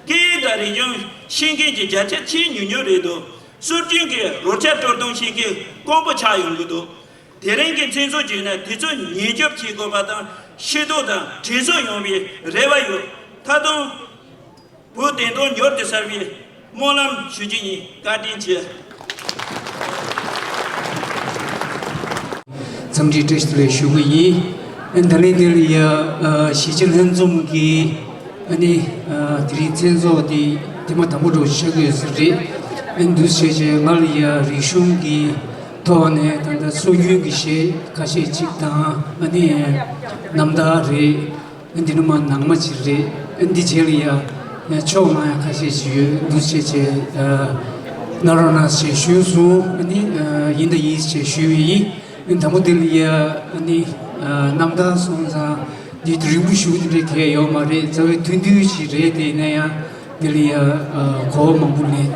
སྐད་ཡིག་དང་རིག་གཞུང་ཤེས་མཁན་གྱི་བརྒྱ་ཆ་ཆེས་ཉུང་ཉུང་རེད་འདུག་སྲོལ་རྒྱུན་གྱི་རོལ་ཆ་དཀྲོལ་གཏོང་བྱེད་མཁན་དཀོན་པོ་ཆགས་ཡོང་གི་འདུག་དེ་རིང་གི་མཚན་ཚོགས་བརྒྱུད་ནས་དེ་ཚོ་ཉེན་སྐྱོབ་བྱེད་དགོས་པ་དང་ཤེས་རྟོགས་དང་དྲན་གསོ་ཡོང་བའི་རེ་བ་ཡོད། ད་དུང་བོད་བདེན་དོན་མྱུར་དུ་གསལ་བའི་སྨོན་ལམ་ཞུ་རྒྱུ་ཡིན། བཀའ་དྲིན་ཆེ། འཚམས་འདྲི་བཀྲ་ཤིས་བདེ་ལེགས་ཞུ་གི་ཡིན། ཨ་ནི་ད་ལན་འདི་ལ་ཡ་ཨ་གཞིས་བྱེས་ལྷན་འཛོམས་ཀྱི་ཨ་ནི་ཨ་དེ་རིང་མཚན་ཚོགས་འདི་ཐེངས་མ་དང་པོ་འདྲ་བོ་ཆགས་ཀྱི་ཡོད་ས་རེད། ཨ་ནི་འདུག་བྱས་བྱས་ང་ལ་ཡ་རིག་གཞུང་གི་ཐོག་ནས་ད་ལྟ་སྲོལ་རྒྱུན་གྱི་གཞས་ཁ་ཤས་ཅིག་དང་ཨ་ནི་རྣམ་ཐར་རེད། འདི་ནི་མ་ནང་མ་ཅིག་རེད། འདི་རྗེས་ལ་ཡ་ཕྱོགས་མང་ཡ་ཁ་ཤས་ཅིག་ཡོད། འདུག་བྱས་བྱས་གནང་རོགས་གནང་ཞེས་ཞུས་སོང་། ཨ་ནི་ཡིན་དང་ཡིན་ཞེས་ཞུས་པ་ཡིན། དང་པོ་འདི་ལ་ཡ་ཨ་ནི་རྣམ་ཐར་སོང་ཙང་འདི་རིང་པོ་ཞུ་རྒྱུ་འདྲ་གལ་ཡོད་མ་རེད། རྩ་བའི་ཐུང་ཐུང་ཞིག་རེད། དེ་ཡིན་ན་ཡང་འདི་ལ་ཡ་གོ་བ་མང་པོ་ལེན་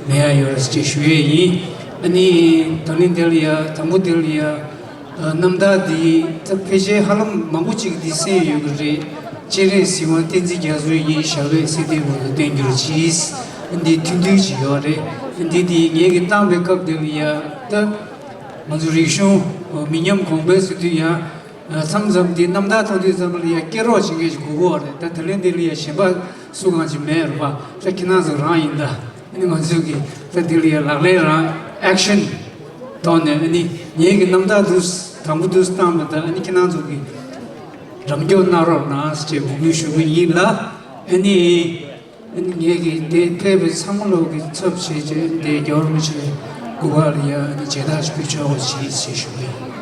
མེད་ཡ་ཡོད་རེད་ཅེས་ཞུ་ཡས་ཡིན། ཨ་ནི་ད་ནི་འདི་ལ་ཡ་དང་པོ་འདི་ལ་ཡ། རྣམ་ཐར་འདི་ད་ཕལ་ཆེར་ཧ་ལམ་མང་པོ་ཅིག་འདི་གསན་ཡོད་ཀྱི་རེད། སྤྱན་རས་གཟིགས་དབང་བསྟན་འཛིན་རྒྱ་མཚོ་ཡི་ཞབས་པད་སྲིད་མཐའི་ངོ་ལ་བརྟན་གྱུར་ཅིག་འདི་ཐུང་ཐུང་ཞིག་ཡོད་རེད། འདི་འདི་ངེད་ཀྱིས་བཏང་བའི་སྐབས་འདི་ལ་ཡ་ད་ང་ཚོ་རིག་གཞུང་མི་ཉམས་གོང་འཕེལ་ཟེར་དུས་ཡང་མཚམས་མཚམས་འདི་རྣམ་ཐར་མཐོང་དུས་ཙམ་པ་ལ་ཡ་སྐད་རོགས་བྱེད་མཁན་ཞིག་དགོས་ཀྱི་ཡོད་རེད། ད་དེ་ལས་འདི་ལ་ཡ་གཞན་པ་སུ་གང་ཞིག་མེད་རེད་པ། ད་ཁྱེད་རང་ཚོ་རང་ཡིན་ད། ཨ་ནི་ང་ཚོས་ཀྱི་ད་འདི་ལ་ཡ་ལག་ལེན་རང་ཨེག་ཤན་ཐོག་ནས་ཨ་ནི་ངེད་ཀྱི་རྣམ་ཐར་དུ་དང་པོ་དུ་བཏང་བ་དང་། ཨ་ནི་ཁྱེད་རང་ཚོ་གི་འགྲམ་སྐྱོར་གནང་རོགས་གནང་ཞེས་འབོད་སྐུལ་ཞུ་གི་ཡིན་ལ། ཨ་ནི་ཨ་ནི་ངེད་ཀྱི་དེ་ཕེབས་པའི་ཚང་མ་ལོག་གི་ཚབ་བྱས་རྗེས་འདི་རྒྱལ་བ་རིན་པོ་ཆེ་སྐུ་པར་ལ་ཡ་ཨ་ནི་མཇལ་དར་ཞིག་ཕུལ་ཆོག་པ་ཞིག་ཞེས་ཞུ་གི་ཡིན།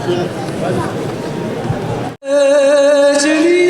གངས་རི་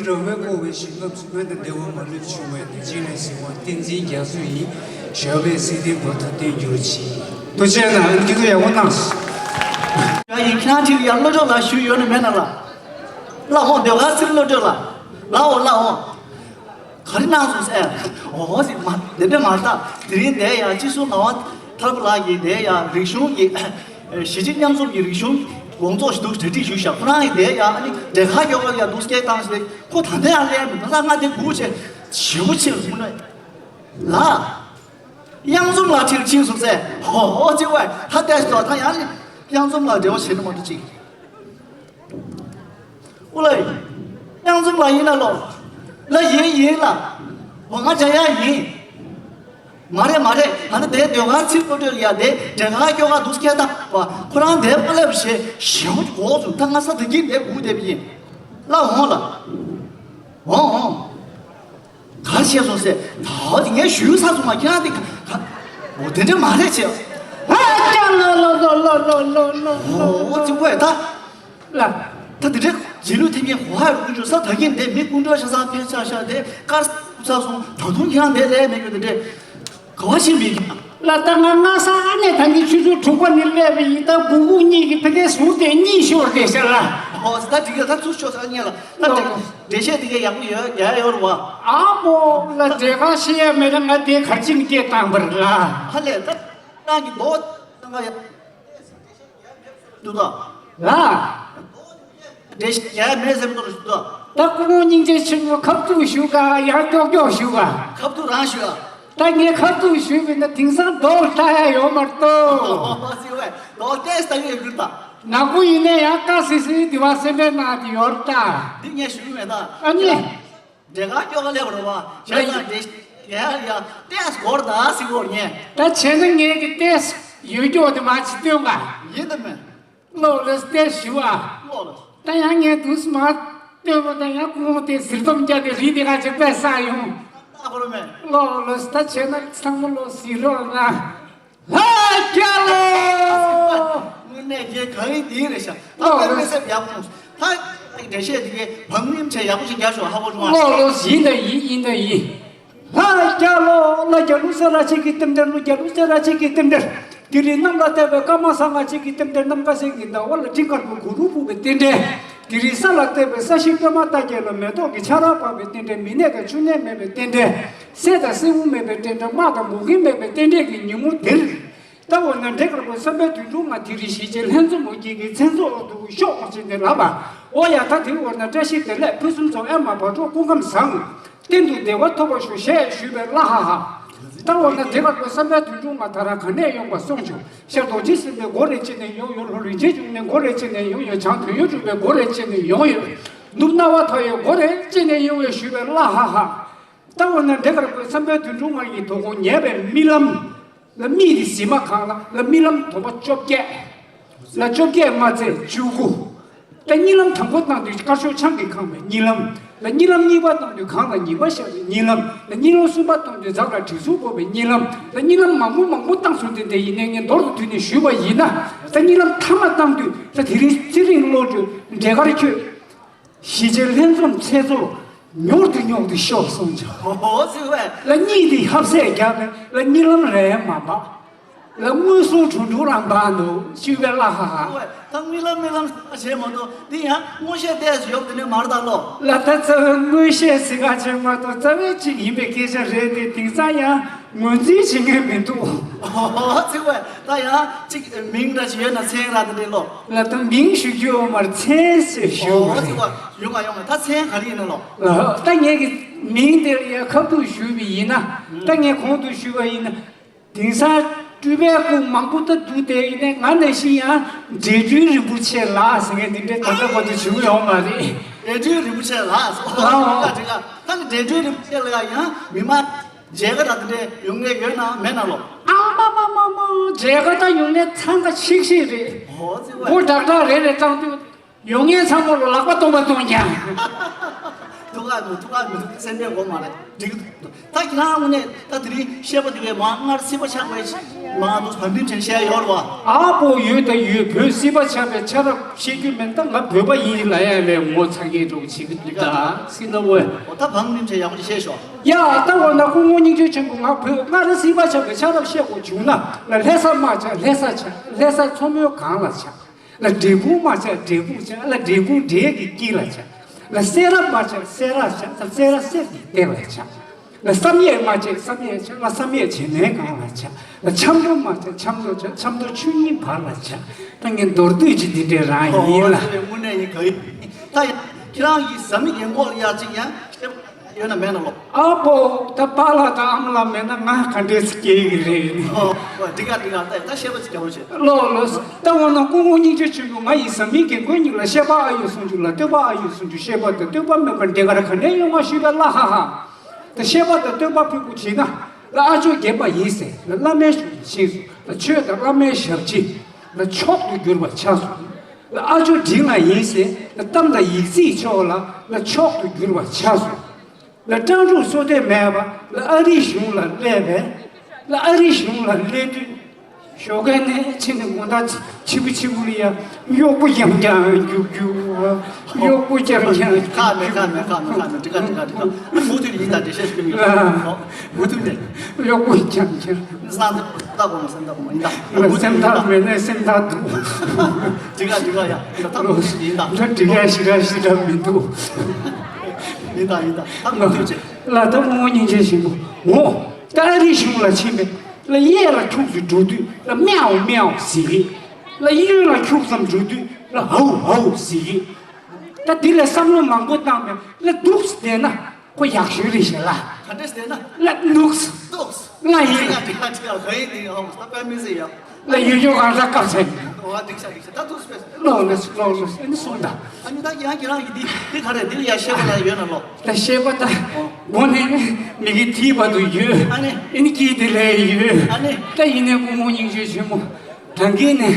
ར་བས་བསྐོར་བའི་ཞིང་ཁམས་སུ། བོད་དང་འདྲ་བ་མ་ལུས་བྱུང་བའི་དེ། བྱིན་རླབས་ཟིན་པ་བསྟན་འཛིན་རྒྱ་མཚོ་ཡི། ཞབས་པད་སྲིད་མཐའི་བར་དུ་བརྟན་གྱུར་ཅིག། ཐུགས་རྗེ་གནང་། སྐྱིད་སྡུག་ཡག་པོ་གནང་། ཡ་ཡིན། ཁྱེད་རང་ཅིག་ཡར་སློབ་གྲོགས་ལ་ཞུས་ཡོད་ནི་མེད་ན་ལ། ལ་འོང་། ཟློས་གར་ཚིག་སློབ་གྲོགས་ལ། ལ་འོང་། ལ་འོང་། ག་རེ་གནང་སོང་ཟེར། འོ་ཟེར་མ་དེ་འདྲ་མ་རེད། ད་དེ་རིང་འདིར་ཡ་སྤྱི་ཟུར་ངག་དབང་ཐར་པ་ལགས་ཀྱིས་འདིར་ཡ་རིག་གཞུང་གི་གཞིས་བྱེས་མཉམ་འཛོམས་ཀྱི་རིག་གཞུང་དགོང་ཚོགས་ཤིག་འདུག་གྲ་སྒྲིག་ཞུས་ཤག། ཁོ་རང་གིས་འདིར་ཡ་ཨ་ནི་འབྲས་དཀར་སྐྱོ་གར་ཡ་འདུག་སྐད་བཏང་ཟེར། ཁོ་ད་ལྟ་ཡང་སླེབས་མི་འདུག། ང་དེ་སྒུག་བྱས་ཞེ་པོ་ཆེ་ལ་ཁོ་ན་ལ། གཡང་འཛོམས་ལགས་ཁྲིར་ཕྱིན་སོང་ཟེར། ཧོ་ཧོ་ཅིག་ཝེ། ད་ལྟ་ཞིག་ད་ཡང་གཡང་འཛོམས་ལགས་འབྲེལ་བ་བྱེད་ནི་མ་གཏོགས་ཅིག། ཨོ་ལེ། གཡང་འཛོམས་ལགས་ཡིན་ན་ལོ། ལ་ཡིན་ཡིན་ལ། འོ་ང་བྱ་ཡ་ཡིན། མ་རེད་མ་རེད། ད་ནི་དེ་ཟློས་གར་ཚིག་སློབ་གྲྭ་ལ་ཡ་དེ་འབྲས་དཀར་སྐྱོ་གར་འདུག་སྐད་བཏང་བ། ཁོ་རང་དེ་མ་སླེབས་བྱས་ཞེ་པོ་གོག་སོང་། ད་ང་ས་ད་གིན་དེ་སྒུག་བསྡད་པ་ཡིན། ལ་འོང་ལ། འོང་འོང་། ག་བྱས་སོང་ཟེར། ད་དེ་ངས་ཞུས་ཚར་སོང་ང་། ཁྱེད་རང་དེ་ག་ག་འོ་དེ་འདྲ་མ་རེད་བྱས། ཨ་ཅག་ལོ་ལོ་ལོ། འོ་ཅི་ཝེ་ད། ལ། ད་དེ་འདྲ་རྗེས་ལུས་ཐེབས་མཁན་གོ་ཧ་ཡོད་དགུ་བཅུ་ས་ད་གིན་དེ་མི་སྐུ་མགྲོན་ཤ་ཚ་ཕེ་ཤ་ཤ་དེ་དཀར་ཚ་སོང་། ད་དུང་ཁྱེད་རང་དེ་ལས་མེད་རྒྱུ་དེ་འདྲས་ག་བ་ཕྱིན་མི་འདུག། ལ་ད་ང་སྔ་ས་ཨ་ནེ་ད་ནི་ཆུ་ཚོད་དྲུག་པ་ནས་སླེབས་པ་ཡིན། ད་སྒུག་སྒུག་གཉིད་ཀྱིས་ཕ་གིར་ཟུག་སྟེ་གཉིད་ཤོར་བསྡད་ཤག་ལ། ཨོ་ད་འགྲིག་གི། ད་ཚུར་ཤོག་ས་ཉལ་ལ། ད་འགྲེལ་བཤད་དེ་གས་ཡག་པོ་ཡོད་ཡ་ཡོད་རེད་བ། ཨ་མོ་ལ་འབྲས་དཀར་བཤད་ཡ་མེད་ན་ང་དེ་གར་ཕྱིན་སྐད་བཏང་བ་རེད་ལ། ཧ་ལས་ད་རང་གི་མདོག་ད་ང་ཡ། འདུག་ད། ལ། འགྲེལ་བཤད་རྒྱག་ཡ་མེད་ཟེར་མི་འདུག་རེད་ད། ད་སྐུ་ངོ་སྙིང་རྗེ་ཆེན་པོ་ཁ་ཐུག་ཞུ་ག་ཡང་ཀྱོག་ཀྱོག་ཞུ་ག། ཁ་ཐུག་རང་ཞུ་ཨ། ད་ངས་ཁ་ཐུག་ཞུས་པ་ཡིན་ན་དེང་སང་མདོག་ལྟ་ཡ་ཡོད་མ་གཏོགས། ཨོ་ཟེར་བས་མདོག་ལྟས་ལྟ་གི་ཡོད་གི་ད། ནག་པོ་ཡིན་ན་ཡང་དཀར་སིལ་སིལ་དེ་བ་སེམས་པའི་ནང་དེ་ཡོད་ད། འདི་ངས་ཞུ་གི་མེད་ད། ཨ་ནི། འབྲས་དཀར་སྐྱོ་གར་སླེབས་པ་རེད་བ། བྱས་ཙང་དེ་ཡ་ཡ་ཏེས་སྐོར་ད་སི་སྐོར་ཉན། ད་བྱས་ན་ངས་ཀྱི་ཏེས་ཡོད་སྐྱོ་དེ་མ་ཅི་སྟོན་ག། ཡིན་དུ་མེད། ལོ་ལོ་ཏེས་ཞུ་ཨ། ལོ་ལོ། ད་ཡང་ངས་དུས་མ་སྟོན་པ་ད་ཡང་ཁོང་དེ་ཟིར་སྡོམ་རྒྱག་དེ་རི་དེ་ག་ཅིག་པས་ས་ཡོང་། ད་ཁོ་རུ་མེད། ལོ་ལོ་ད་བྱས་ན་ཚང་མ་ལོ་ཟིར་རོགས་ན། ལྷ་རྒྱལ་ལོ། དངོས་གནས་རྒྱལ་གང་ཡིན་དེ་རེད་ཤག། ད་ལོ་དཔེ་མི་སྲིད་ཡག་པོ་བྱུང་། ད་འགྲེལ་བཤད་དེ་གའི་བང་རིམ་བྱས་ཡག་པོ་ཞིག་རྒྱག་ཤོག། ཧ་གོ་བྱུང་བ། ལོ་ལོ་ཡིན་ད་ཡིན་ཡིན་ད་ཡིན། ལྷ་རྒྱལ་ལོ། ལྷ་རྒྱལ་ལོ་ས་ར་ཆེ་གི་རྟེན་འབྲེལ། ལོ་རྒྱལ་ལོ་ས་ར་ཆེ་གི་རྟེན་འབྲེལ། དེ་རིང་གནམ་ལ་བལྟས་པའི་སྐར་མ་ས་ལྔ་ཆེ་གི་རྟེན་འབྲེལ། ནམ་མཁའ་སེང་གེ་ཟླ་བ་ལ་སྤྲིན་དཀར་པོ་གུ་རུ་ཕུབ་པའི་རྟེན་འབྲེལ། དེ་རིང་ས་ལ་བལྟས་པའི་ས་གཞི་པད་མ་རྟ་བརྒྱད་ལ་མེ་ཏོག་གི་ཆར་པ་བབས་པའི་རྟེན་འབྲེལ། མི་ནད་དང་ཆུ་ནད་མེད་པའི་རྟེན་འབྲེལ། སྲས་དང་སྲས་བུ་མེད་པའི་རྟེན་འབྲེལ། དམག་དང་མུ་གེ་མེད་པའི་རྟེན་འབྲེལ་གྱི་ཉིན་མོ་འདིར། ད་འོ་ན་འབྲས་དཀར་པོའི་བསམ་པའི་དོན་འགྲུབ་ང་དེ་རིང་གཞིས་བྱེས་ལྷན་འཛོམས་མུ་གེ་གི་མཚན་ཚོགས་འོག་ཏུ་ཤོག་ཅེས་ནས་ལབ་པ། འོ་ཡ་ད་དེའི་འོག་ན་བཀྲ་ཤིས་བདེ་ལེགས་ཕུན་སུམ་ཚོགས་ཨེ་མ་བག་གྲོ་སྐུ་ཁམས་བཟང་། གཏན་དུ་བདེ་བ་ཐོབ་པར་ཤོག་ཞེས་ཞུས་པའི་ལ་ཧ་ཧ། ད་འོ་ན་འབྲས་དཀར་པོའི་བསམ་པའི་དོན་འགྲུབ་ང་ད་རང་ག་ནས་ཡོང་བ་གསུངས་བྱུང་། ཤར་རྡོ་རྗེ་སེམས་དཔའི་སྒོ་རེ་ཅི་ནས་ཡོང་ཡོད། ལྷོ་རིན་ཆེན་འབྱུང་གནས་སྒོ་རེ་ཅི་ནས་ཡོང་ཡོད། བྱང་དོན་ཡོད་གྲུབ་པའི་སྒོ་རེ་ཅི་ནས་ཡོང་ཡོད། ནུབ་སྣང་བ་མཐའ་ཡས་སྒོ་རེ་ཅི་ནས་ཡོང་ཡོད་ཞུས་པའི་ལ་ཧ་ཧ། ད་འོ་ན་འབྲས་དཀར་པོའི་བསམ་པའི་དོན་འགྲུབ་ང་ཡི་དོ་དགོང་ཉལ་བའི་རྨི་ལམ། ལ་རྨིས་ཏེ་གཟིམ་མ་གང་ལ་ལ་རྨི་ལམ་དོན་པ་བཅོ་བརྒྱད། ལ་བཅོ་བརྒྱད་མ་ཚད་བཅུ་དགུ། ལ་གཉིད་ལམ་དང་པོ་བཏང་དུས་དཀར་ཕྱོགས་ཆང་གིས་ཁེངས་པའི་གཉིད་ལམ། ལ་གཉིད་ལམ་གཉིས་པ་བཏང་དུས་གངས་ལ་ཉི་མ་ཤར་བའི་གཉིད་ལམ། ལ་གཉིད་ལམ་གསུམ་པ་བཏང་དུས་འཛག་ལ་དྲི་ཟུར་བབས་པའི་གཉིད་ལམ། ལ་གཉིད་ལམ་མང་པོ་མང་པོ་བཏང་སོང་སྟེ་དེ་ཡིན་ནའི་ངས་མདོར་དུ་བསྡུས་ནས་ཞུས་པ་ཡིན་ན། ལ་གཉིད་ལམ་མཐའ་མ་བཏང་དུས་ལ་དེ་རིང་ཚེ་རིང་བློ་གྲོས་འབྲས་དཀར་ཁྱོད། གཞིས་བྱེས་ལྷན་འཛོམས་ཚེ་སྲོག་མྱུར་དུ་མྱུར་དུ་ཤོག་གསུངས་བྱུང་། ཨོ་ཟེར་བས། ལ་གཉིད་དེ་ཧབ་སེ་རྒྱབ་ནས་ལ་གཉིད་ལམ་རེ་མ་བབས། ལ་མངོན་སུམ་དྲུང་དྲུང་རང་འབར་འདུག་ཤུག་པའི་བླ་ཧ་ཧ། ད་དངུལ་ལམ་སྨོན་ལམ་བྱས་མ་གཏོགས་འདི་ཡང་མངོན་ཤེས་ཏོག་ཙམ་ཡོད་དེ་ནས་མར་ད་ལོ། ལ་ད་རྩ་བའི་མངོན་ཤེས་ཟེར་ག་བྱས་མ་གཏོགས་རྩ་བའི་གཅིག་ཡིན་པའི་སྐད་ཆ་རེད་དེ། དེང་སང་ཡང་ངོས་འཛིན་བྱེད་མཁན་མི་འདུག་ཨོ་ཚིག་བས་ད་ཡང་གཅིག་མིང་འདྲ་ཞིག་ཡོད་ན་མཚན་ར་དེ་འདྲས་ལོ། ལ་ད་མིང་ཞུ་རྒྱུ་ཡོད་མར་མཚན་ཟེར་ཞུ་ཨོ་རེད། ཚིག་བས་ཡོང་ང་ཡོང་ང་ད་མཚན་ག་རེ་ཡིན་ན་ལོ། ལ་ད་ངེད་ཀྱི་མིང་དེ་ལ་ཡང་ཁ་ཐུག་ཞུས་པ་ཡིན་ན། ད་ངས་གོང་དུ་ཞུས་པ་ཡིན་ན། དེང་སང་སྤྲུལ་པའི་སྐུ་མང་པོ་ད་འདུག་དེ་ཡིན་ནའི་ང་ནང་བཞིན་ཡང་འབྲས་སྤྲུལ་རིན་པོ་ཆེ་ལགས་ཟེར་མཁན་འདི་འདྲའི་ད་ལྟ་བར་དུ་བྱུང་ཡོད་མ་རེད། འབྲས་སྤྲུལ་རིན་པོ་ཆེ་ལགས་སོ། ཨ་ཨོ། ད་དེ་ག་ད་ནི་འབྲས་སྤྲུལ་རིན་པོ་ཆེ་ལ་ཡང་མི་མང་མཇལ་ཁ་ད་དེ་འདྲའི་ཡོང་མཁན་ཡོད་ན་མེད་ན་ལོ། ཨ་མ་མ་མ་མ། མཇལ་ཁ་ད་ཡོང་མཁན་འཚང་ཁ་ཤིག་ཤིག་རེད། ཨོ་ཙི་བ། མགོ་བྲག་བྲག་རེ་རེ་བཏང་དུས། ཡོང་མཁན་ཚང་མ་ལ་ལག་པ་སྟོང་པ་སྟོང་ཀྱང་། ཐུགས་ཁག་མི་ཐུགས་ཁག་མི་ཐུགས་སེམས་ཁྲལ་དགོས་མ་རེད། འགྲིག་གི་འདུག་ད་ཁྱེད་རང་དངོས་གནས་ད་དེ་རིང་བཤད་པ་དེ་གའི་མ་སྔར་སྲིད་པ་ཆགས་པའི་མ་འདུག་བང་སྒྲིག་བྱས་བཤད་ཡོད་རེད་བ། ཨ་པོ་ཡོད་ད་ཡོད། བོད་སྲིད་པ་ཆགས་པའི་ཆ་རབས་བཤད་རྒྱུ་མེད། ད་ང་བོད་པ་ཡིན་ལ་ཡ་ལས་ངོ་ཚ་མཁན་འདྲ་བོ་བྱེད་ཀྱི་འདུག་ད་སྲིད་ན་བོ། འོ་ད་བང་སྒྲིག་བྱས་ཡག་པོ་ཅིག་བཤད་ཤོག་ཡ་ད་འོ་ན་སྐུ་ངོ་སྙིང་རྗེ་ཆེན་པོ། ང་བོད་སྔར་སྲིད་པ་ཆགས་པའི་ཆ་རབས་བཤད་དགོས་བྱུང་ན། ལ་ལྷ་ས་མ་ཆགས་ལྷ་ས་ཆགས། ལྷ་ས་མཚོ་མོའི་སྒང་ལ་ཆགས། ལ་འབྲས་སྤུངས་མ་ཆགས་འབྲས་སྤུངས་ཆགས། ལ་འབྲས་སྤུངས་འབྲས་ཀྱི་དཀྱིལ་ལ་ཆགས། ལ་སེ་ར་མ་ཆགས་སེ་ར་ཆགས། ལ་སེ་ར་གསེར་གྱི་གཏེར་ལ་ཆགས། ལ་བསམ་ཡས་མ་ཆགས་བསམ་ཡས་ཆགས། ལ་བསམ་ཡས་བྱེ་མའི་སྒང་ལ་ཆགས། ལ་ཆབ་མདོ་མ་ཆགས་ཆབ་མདོ་ཆགས། ཆབ་མདོ་ཆུ་གཉིས་བར་ལ་ཆགས། ད་ངས་མདོར་བསྡུས་ཀྱི་འདི་འདྲས་རང་ཡིན་ལ། དངོས་གནས་ཡིན་ག་ཡིན། ད་ཡང་ཁྱེད་རང་གི་བཟའ་མི་རྒན་གོག་ལ་ཡ་གཅིག་ཡང་ཡོད་ན་མེད་ན་ལོ། ཨ་པོ། ད་པཱ་ལགས་དང་ཨ་མ་ལགས་མེད་ན་ང་ག་འདྲས་སེ་སྐྱེ་གི་རེད། ཨོ། འོ་འགྲིག་ག་འགྲིག་ག་ད་ད་བཤད་པ་ཅིག་རྒྱག་རོགས་བྱེད། ལོ་ལོ། ད་འོ་ན་སྐུ་ངོ་སྙིང་རྗེ་ཆེན་པོ། ང་ཡི་བཟའ་མི་རྒན་རྒོན་གཉིས་ལ་བཤད་པ་ཨ་ཡོད་གསུང་རྒྱུ་ལ་སྟོན་པ་ཨ་ཡོད་གསུང་རྒྱུ། བཤད་པ་དང་སྟོན་པ་མེད་པར་འདི་གར་ག་ནས་ཡོང་བ་ཞུས་པས་ལ་ཧ་ཧ། ད་བཤད་པ་དང་སྟོན་པ་ཕུད་པོ་བྱས་ན། ལ་ཨ་ཅོ་རྒན་པ་ཡིན་ཟེར། ལ་བླ་མའི་གཞུང་ལ་ཕྱིན་སོང་། ལ་ཆོས་དང་བླ་མའི་ཞབས་ཕྱི་ལ་མཆོག་ཏུ་གྱུར་པ་ཆགས་སོང་། ལ་ཨ་ཅོ་འབྲིང་ལ་ཡིན་ཟེར། ལ་གཏམ་དང་ཡིག་རྩིས་ཕྱོགས་ལ་ལ་མཆོག་ཏུ་གྱུར་པ་ཆགས་སོང་། ལ་སྤྲང་ཕྲུག་བསོད་བདེ་མེད་པ་ལ་ཨ་རིའི་གཞུང་ལ་སླེབས་པས། ལ་ཨ་རིའི་གཞུང་ལ་སླེབས་དུས། ཞོགས་ཀས་ནས་ཕྱིན་ནས་དགོང་དག་ཕྱི་པོ་ཕྱི་པོ་ལ་ཡ་གཡོག་པོ་རྐྱང་རྐྱང་རྒྱུག་རྒྱུག་གཡོག་པོ་རྐྱང་རྐྱང་རྒྱུག་ཁ་མེད་ཁ་མེད་ཁ་མེད་ཁ་མེད། འགྲིག་ག་འགྲིག་ག་འགྲིག་ག་མུ་མཐུད་ཡིན་ད་འགྲེལ་བཤད་ཞུ་གི་མི་ཡོད། མུ་མཐུད་ནས་གཡོག་པོ་རྐྱང་རྐྱང་སྣང་ད་གོ་མ་སེམས་ད་གོ་མ་ཡིན་ད་མུ་མཐུད་སེམས་ཐག་མེད་ན་སེམས་ཐག་འདུག་འགྲིག་ག་འགྲིག་ག་ཡ་ད་ད་མུ་མཐུད་ཡིན་ད། ད་འགྲིག་ག་ཞིག་ག་ཞིག་ག་མི་འདུག་ཡིན་ད་ཡིན་ད་ད་མུ་མཐུད་བྱེད། ལ་ད་སྐུ་ངོ་སྙིང་རྗེ་ཆེན་པོ་ངོ་། ད་ཨ་རིའི་གཞུང་ལ་ཕྱིན་པས་ལ་གཡས་ལ་ཁྱུག་ཙམ་འགྲོ་དུས་ལ་མེའོ་མེའོ་ཟེར་གི། ལ་གཡོན་ལ་ཁྱུག་ཙམ་འགྲོ་དུས་ལ་ཧའུ་ཧའུ་ཟེར་གི། ད་འདི་ལ་བསམ་བློ་མང་པོ་བཏང་བས་ལ་འདུག་སེ་བསྡད་ན་ཁོ་ཡག་ཤོས་རེད་ཤག་ལ། ག་འདྲས་བསྡད་ན། ལ་འདུག་སེ། འདུག་སེ། ང་ཡིན། ལ་དེ་ག་དེ་ག་དེ་ག་ག་ཡིན་དེ་ཧོ་ད་པད་མི་ཟེར་ཡ། ལ་ཡོད་ཡོད་གང་ས་སྐབས་ཚད། འོ་འགྲིག་ཤག་འགྲིག་ཤག་ད་འདུག་སེ་པས། ལོ་ལོ་ལོ་ལོ་ཨ་ནི་གསུངས་ད། ཨ་ནི་ད་ཡང་ཁྱེད་རང་གི་འདི་འདི་ག་རེད། འདི་ལ་ཡ་བཤད་པ་ལ་ཡོད་ན་ལོ། ད་བཤད་པ་ད་དགོང་ནས་མི་གི་ཐིག་བར་དུ་ཡོད། ཨ་ནི། ཨ་ནི་སྐྱིད་དེ་ལས་ཡོད། ཨ་ནི། ད་ཡིན་ནའི་སྐུ་ངོ་སྙིང་རྗེ་ཆེན་མོ། དྲང་གིན་ནས་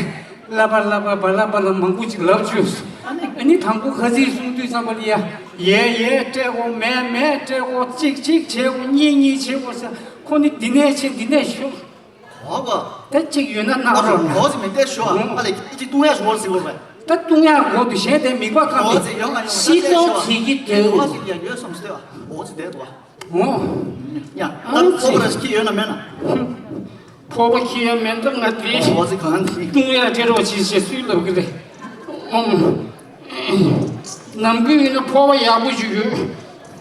ལབ་པ་ལབ་པ་བ་ལབ་པ་ལ་མང་པོ་ཅིག་ལབ་བཅུག་སོང་། ཨ་ནི། ཨ་ནི་དང་པོ་ཁ་ཚིག་གསུང་དུས་ཙམ་པ་ལ་ཡ། ཡས་ཡས་སྤྲད་དགོས། མས་མས་སྤྲད་དགོས། གཅིག་གཅིག་བྱེད་དགོས། གཉིས་གཉིས་བྱེད་དགོས་ཟེར། ཁོ་ནི་འདི་ནས་བྱེད་འདི་ནས་ཤོག་འོ་གོ། ད་གཅིག་ཡོད་ན་གནང་རོགས་གནང་། འོ་ཟེར་མི་བལྟས་ཤོག་ཨ་ལས་གཅིག་བཏུང་ཡ་ཞོར་ཟེར་བ་རེད། ད་བཏུང་ཡ་གོ་དུ་གཞན་དེ་མིག་པ་ཁ་མི་འོ་ཟེར་ཡོང་ང་ཡོང་ང་ཤི་ཏོ་བྱེད་ཀྱི་འདུག་འོ་ཟེར་ཡ་ཡོད་བསམ་སྟེ་འོ་ཟེར་བསྡད་འདུག་བ། འོ། ཡ་ད་ཨང་ཕོ་བ་ར་ཤི་ཡོད་ན་མེད་ན། ཕོ་བ་ཤི་ཡ་མེད་འདུག་ང་དེ་འོ་ཟེར་གང་དེ་བཏུང་ཡ་དེ་རོགས་བྱེད་ཞེས་སུས་ལབ་གི་རེད། ཨང་། ནམ་རྒྱུན་ཡིན་ན་ཕོ་བ་ཡག་པོ་ཞིག་ཡོད།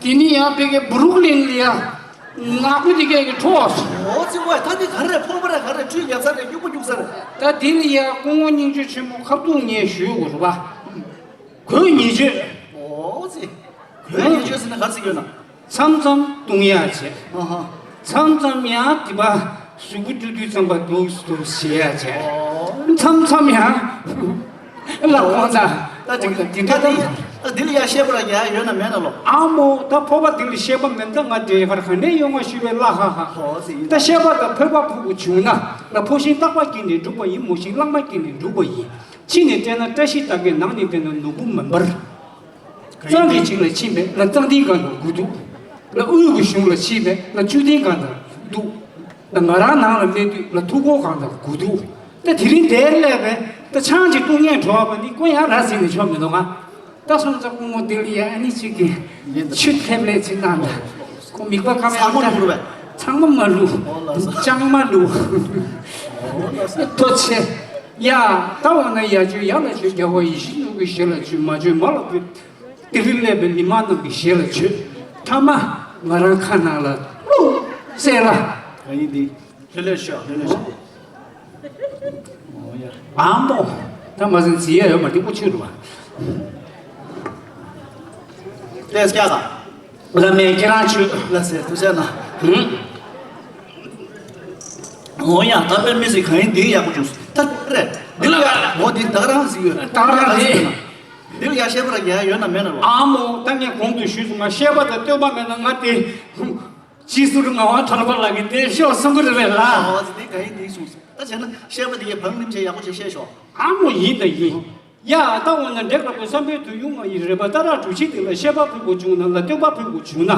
དེ་ནི་ཡང་ཕ་གི་སྦུ་རུག་ལིན་ལ་ཡ། ནག་པོ་དེ་གས་ཀྱི་ཁྲོ་བ་སོང་། འོ་ཙི་ཝེ་ད་དེ་ག་རེ་ཕོར་པ་རེད་ག་རེ་ཁྲུས་རྒྱབ་ས་རེད་སྐྱུག་པོ་སྐྱུག་ས་རེད། ད་དེ་ལ་ཡ་སྐུ་ངོ་སྙིང་རྗེ་ཆེན་མོ་ཁ་ཐུག་ངས་ཞུ་དགོས་རེད་པ། གོས་ཉེས་སྤྱོད། འོ་ཙི། གོས་ཉེས་སྤྱོད་ཟེར་ན་ག་རེ་ཟེར་གྱི་ཡོད་ན། མཚམས་མཚམས་བཏུང་ཡ་བྱས། ཨ་ཧ། མཚམས་མཚམས་ཡང་དེ་པ་གཟུགས་པོ་བཀྲུ་དུས་ཙམ་པ་འདུག་འདུག་བྱེད་ཡ་བྱས། འོ། མཚམས་མཚམས་ཡང་། ལ་ཁོང་ད། ད་ཅིག་དེ་འདྲ་ད་ད་འདི་ལ་ཡ་བཤད་པ་ར་ཡ་ཡོད་ན་མེད་ན་ལོ། ཨ་མོ་ད་ཕོར་པ་འདི་ལ་བཤད་པ་མེད་ད་ང་དེ་གར་ག་ནས་ཡོང་བ་ཞུས་པའི་ལ་ཧ་ཧ། ཧོ་ཟེར་ཡིན་ད་བཤད་པ་ད་ཕོར་པ་ཕུག་པོ་བྱུང་ན་ལ་ཕོ་ཤིང་རྟག་པ་སྐྱེས་ནས་འབྲུག་པ་ཡིན། མོ་ཤིང་གླང་མ་སྐྱེས་ནས་འབྲུག་པ་ཡིན། ཕྱི་ནས་བལྟས་ན་བཀྲ་ཤིས་རྟགས་བརྒྱད། ནང་ནས་བལྟས་ན་ནོར་བུ་མེ་འབར། གཙང་གི་ཅིག་ལ་ཕྱིན་པས་ལ་གཙང་ཏིའི་སྒང་དུ་སྒུག་འདུག་ལ་དབུས་ཀྱི་གཞུང་ལ་ཕྱིན་པས་ལ་བཅུད་ལྡན་སྒང་དུ་འདུག་ལ་ང་རང་ནང་ལ་སླེབས་དུས་ལ་ཐུག་ཁོག་སྒང་དུ་སྒུག་འདུག་ད་དེ་རིང་དེར་སླེབས་པས་ད་ཆང་ཅིག་བཏུང་ངས་འགྲོ་བ་ནི་ཁོ་ཡང་ར་ཟིན་ནས་ཆོག་མི་འདུག་ང་། ད་སོང་ཙང་སྐུ་ངོ་དེ་ལ་ཡ་ཨ་ནི་ཅིག་གིས་ཆུ་ཐེབས་ལས་ཅིག་གནང་ད། ཁོ་མིག་པ་ཀ་མེད་ཚང་མ་ལུག་རེད་པས། ཚང་མ་མ་ལུག་ཨོ་ལགས་སོ། ལྕང་མ་ལུག་ཐུགས་རྗེ་ཆེ། ཡ། ད་འོ་ན་ཡ་མཆོད་ཡ་ལ་མཆོད། རྒྱལ་བ་ཡིད་བཞིན་ནོར་བུའི་ཞལ་ལ་མཆོད། མ་མཆོད་མ་ལ་ཕུལ། ཏི་རི་ལས་པའི་ཉི་མ་རྣམས་ཀྱི་ཞལ་ལ་མཆོད། ཐ་མ་ང་རང་ཁ་ནང་ལ་བླུགས་སེ་ལ། ག་ཡིན་འདི། ལྷོད་ལྷོད་ཤོག་ལྷོད་ལྷོད་ཤོག་ཨོ་ཡ། ཨ་མོ། ད་མ་ཟིན་ཟི་ཡ་ཡོད་མ་འགྲིག་པོ་ཆུ་རུ་བ། ལས་ཀྱ་དང་། བླ་མས་ཁྱེད་རང་ཆུ། ལ་སེ་ཐུགས་རྗེ་གནང་། ཧུམ། ཨོ་ཡ། ད་དཔེ་མི་སྲིད་གང་ཡིན་འདི་ཡག་པོ་བྱུང་། ད་རེད། འདི་ལ་ཡ། འོ་འདི་ད་རང་ཟི་ཡོད། ད་རང་རེད། འདི་ལ་ཡ་བཤད་པ་ར་རྒྱ་ཡ་ཡོད་ན་མེད་ན་རོ། ཨ་མོ། ད་ངས་གོང་དུ་ཞུས་སོང་ང་། བཤད་པ་དང་སྟོན་པ་མེད་ན་ང་དེ། ཅི་ཟུར་ངག་དབང་ཐར་པ་ལགས་ཀྱིས་དེ་ཤོག་གསུང་གི་རེད་ལ། ཨོ་ཙི་དེ་ག་ཡིན་དེ་གསུངས་སོང་། ད་བྱས་ན་བཤད་པ་དེ་གའི་བང་རིམ་བྱས་ཡག་པོ་བྱས་བཤད་ཤོག་ཨ་མོ། ཡིན་ད་ཡིན། ཡ། ད་འོ་ན་འབྲས་དཀར་པོའི་བསམ་པའི་དུས་ཡུན་ང་ཡི་རེ་བ་ཏཱ་ར་གྲུ་བཞི་དེ་ལ་བཤད་པ་ཕུལ་དགོས་བྱུང་ན་ལ་སྟོན་པ་ཕུལ་དགོས་བྱུང་ན།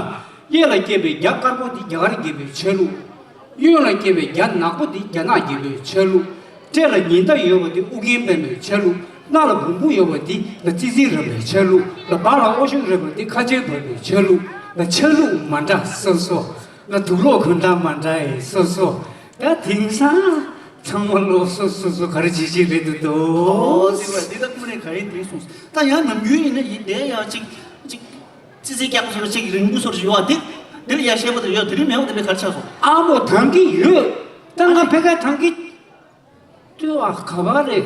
གཡས་ལ་སྐྱེས་པའི་རྒྱ་དཀར་པོ་དེ་རྒྱ་གར་རྒྱལ་པོའི་ཆ་ལུགས། གཡོན་ལ་སྐྱེས་པའི་རྒྱ་ནག་པོ་དེ་རྒྱ་ནག་རྒྱལ་པོའི་ཆ་ལུགས། སྤྲེལ་ལ་ཉི་ཟླ་ཡོད་པ་དེ་ཨུ་རྒྱན་པདྨའི་ཆ་ལུགས། སྣ་ལ་བོང་བུ་ཡོད་པ་དེ་ལ་ཙི་ཙི་རམ་པའི་ཆ་ལུགས། ལ་བ་ལ་ཨོ་ཤོད་རེད་པ་དེ་ཁ་ཆེ་བབས་པའི་ཆ་ལུགས། ལ་ཆ་ལུགས་མ་འདྲ་སོ་སོ། ལ་དུག་ལོག་གོན་སྟངས་མ་འདྲ་ཡི་སོ་སོ། ད་དེང་སང་ཚང་མ་ལོ་སོ་སོ་སོ་ག་རེ་བྱེད་ཀྱི་རེད་འདུག་དོ། ཨོ་ཙི་བ་འདི་ད་ཀུན་ནས་ག་ཡིན་དེ་གསུངས་སོང་། ད་ཡང་ནམ་རྒྱུན་ཡིན་ན་ཡིན་དེ་ཡང་ཅིག་ཅིག་ཙི་ཙི་སྐྱག་པ་སོར་ཅིག་རིང་པོ་སོར་ཞུ་བ་དེ། དེ་ལ་ཡ་བཤད་པ་དེ་ཡོད། དེ་རིང་མེད་པ་དེ་ལས་གར་ཆགས་སོང་། ཨ་མོ། ཐང་གི་ཡོད། ད་ང་ཕ་གའི་ཐང་གི་ལྟོས་པ་ག་པར་རེད།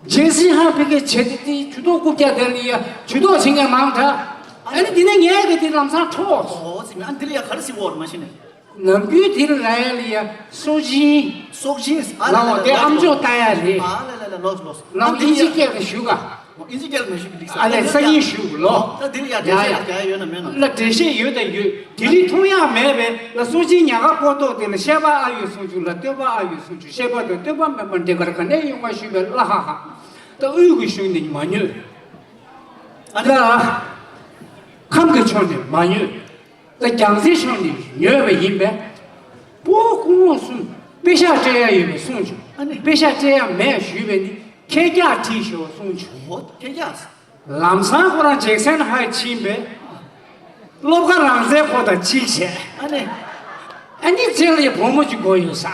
རྗེས་སྲིད་ཧ་ཕ་གའི་བྱེད་དེ་དེ་ཇུས་གཏོགས་རྐུབ་བཀྱག་དེ་ལ་ཡ་ཇུས་གཏོགས་བྱེད་མཁན་མང་དྲགས། ཨ་ནི་དེ་ནས་ངས་གི་དེ་ལམ་སང་འཕྲོག་ཨོ་ཙི་མ་འདི་ལ་ཡ་ག་རེ་ཟེར་བ་རེད་མ་གཞི་ནས། ནམ་རྒྱུན་དེ་ལ་ར་ཡ་ལ་ཡ་སྲོག་སྦྱིན། སྲོག་སྦྱིན། ཨ་ལ་ལ་ལ་དེ་ཨམ་ཅོག་ལྟ་ཡ་རེད། ཨ་ལ་ལ་ལ་ལོས་ལོས། ལམ་ཨིན་ཇི་སྐད་ལ་ཞུ་ག་ཨིན་ཇི་སྐད་ལ་མི་ཞུ་གི་འདུག་ས། ཨ་ལས་ས་ཡིན་ཞུ་གི་ལོ། ད་དེ་ལ་ཡ་ཡ་ཡ་ཡ་ཡོད་ན་མེད་ན། ལ་འགྲེལ་བཤད་ཡོད་དང་ཡོད། དེ་རིང་ཐུག་ཡག་མེད་པས་ལ་སྲོག་སྦྱིན་ཉག་ག་པོ་ཏོ་དེ་ལ་བཤད་པ་ཨ་ཡོད་གསུང་ཆུ་ལ་སྟོན་པ་ཨ་ཡོད་གསུང་ཆུ་བཤད་པ་དང་སྟོན་པ་མེད་པ་འདྲེ་གར་ག་ནས་ཡོང་བ་ཞུས་པས་ལ་ཧ་ཧ། ད་དབུས་ཀྱི་གཞུང་ནས་མ་ཉོས། ཨ་ལ། ཁམས་ཀྱི་ཕྱོགས་ནས་མ་ཉོས། ད་རྒྱལ་སྲིད་ཕྱོགས་ནས་ཉོས་པ་ཡིན་པས། པོ་སྐུ་ངོ་གསུམ་དཔེ་ཤག་སྤྲད་ཡ་ཡོད་པའི་གསུང་བྱུང་། ཨ་ནི། དཔེ་ཤག་སྤྲད་ཡ་མེད་ཞུས་པས་ནི་ཁལ་རྒྱག་ཁྲིད་ཤོག་གསུང་བྱུང་། ཨོ་ཁལ་རྒྱག་ལམ་སང་ཁོ་རང་ཇེག་སན་ཧའི་ཕྱིན་པས། སློབ་ག་རང་བཙན་ཁོ་དང་གཅིག་བྱས། ཨ་ནི། ཨ་ནི་རྗེས་ལ་ཡ་བུ་མོ་གཅིག་དགོས་ཡོད་ས།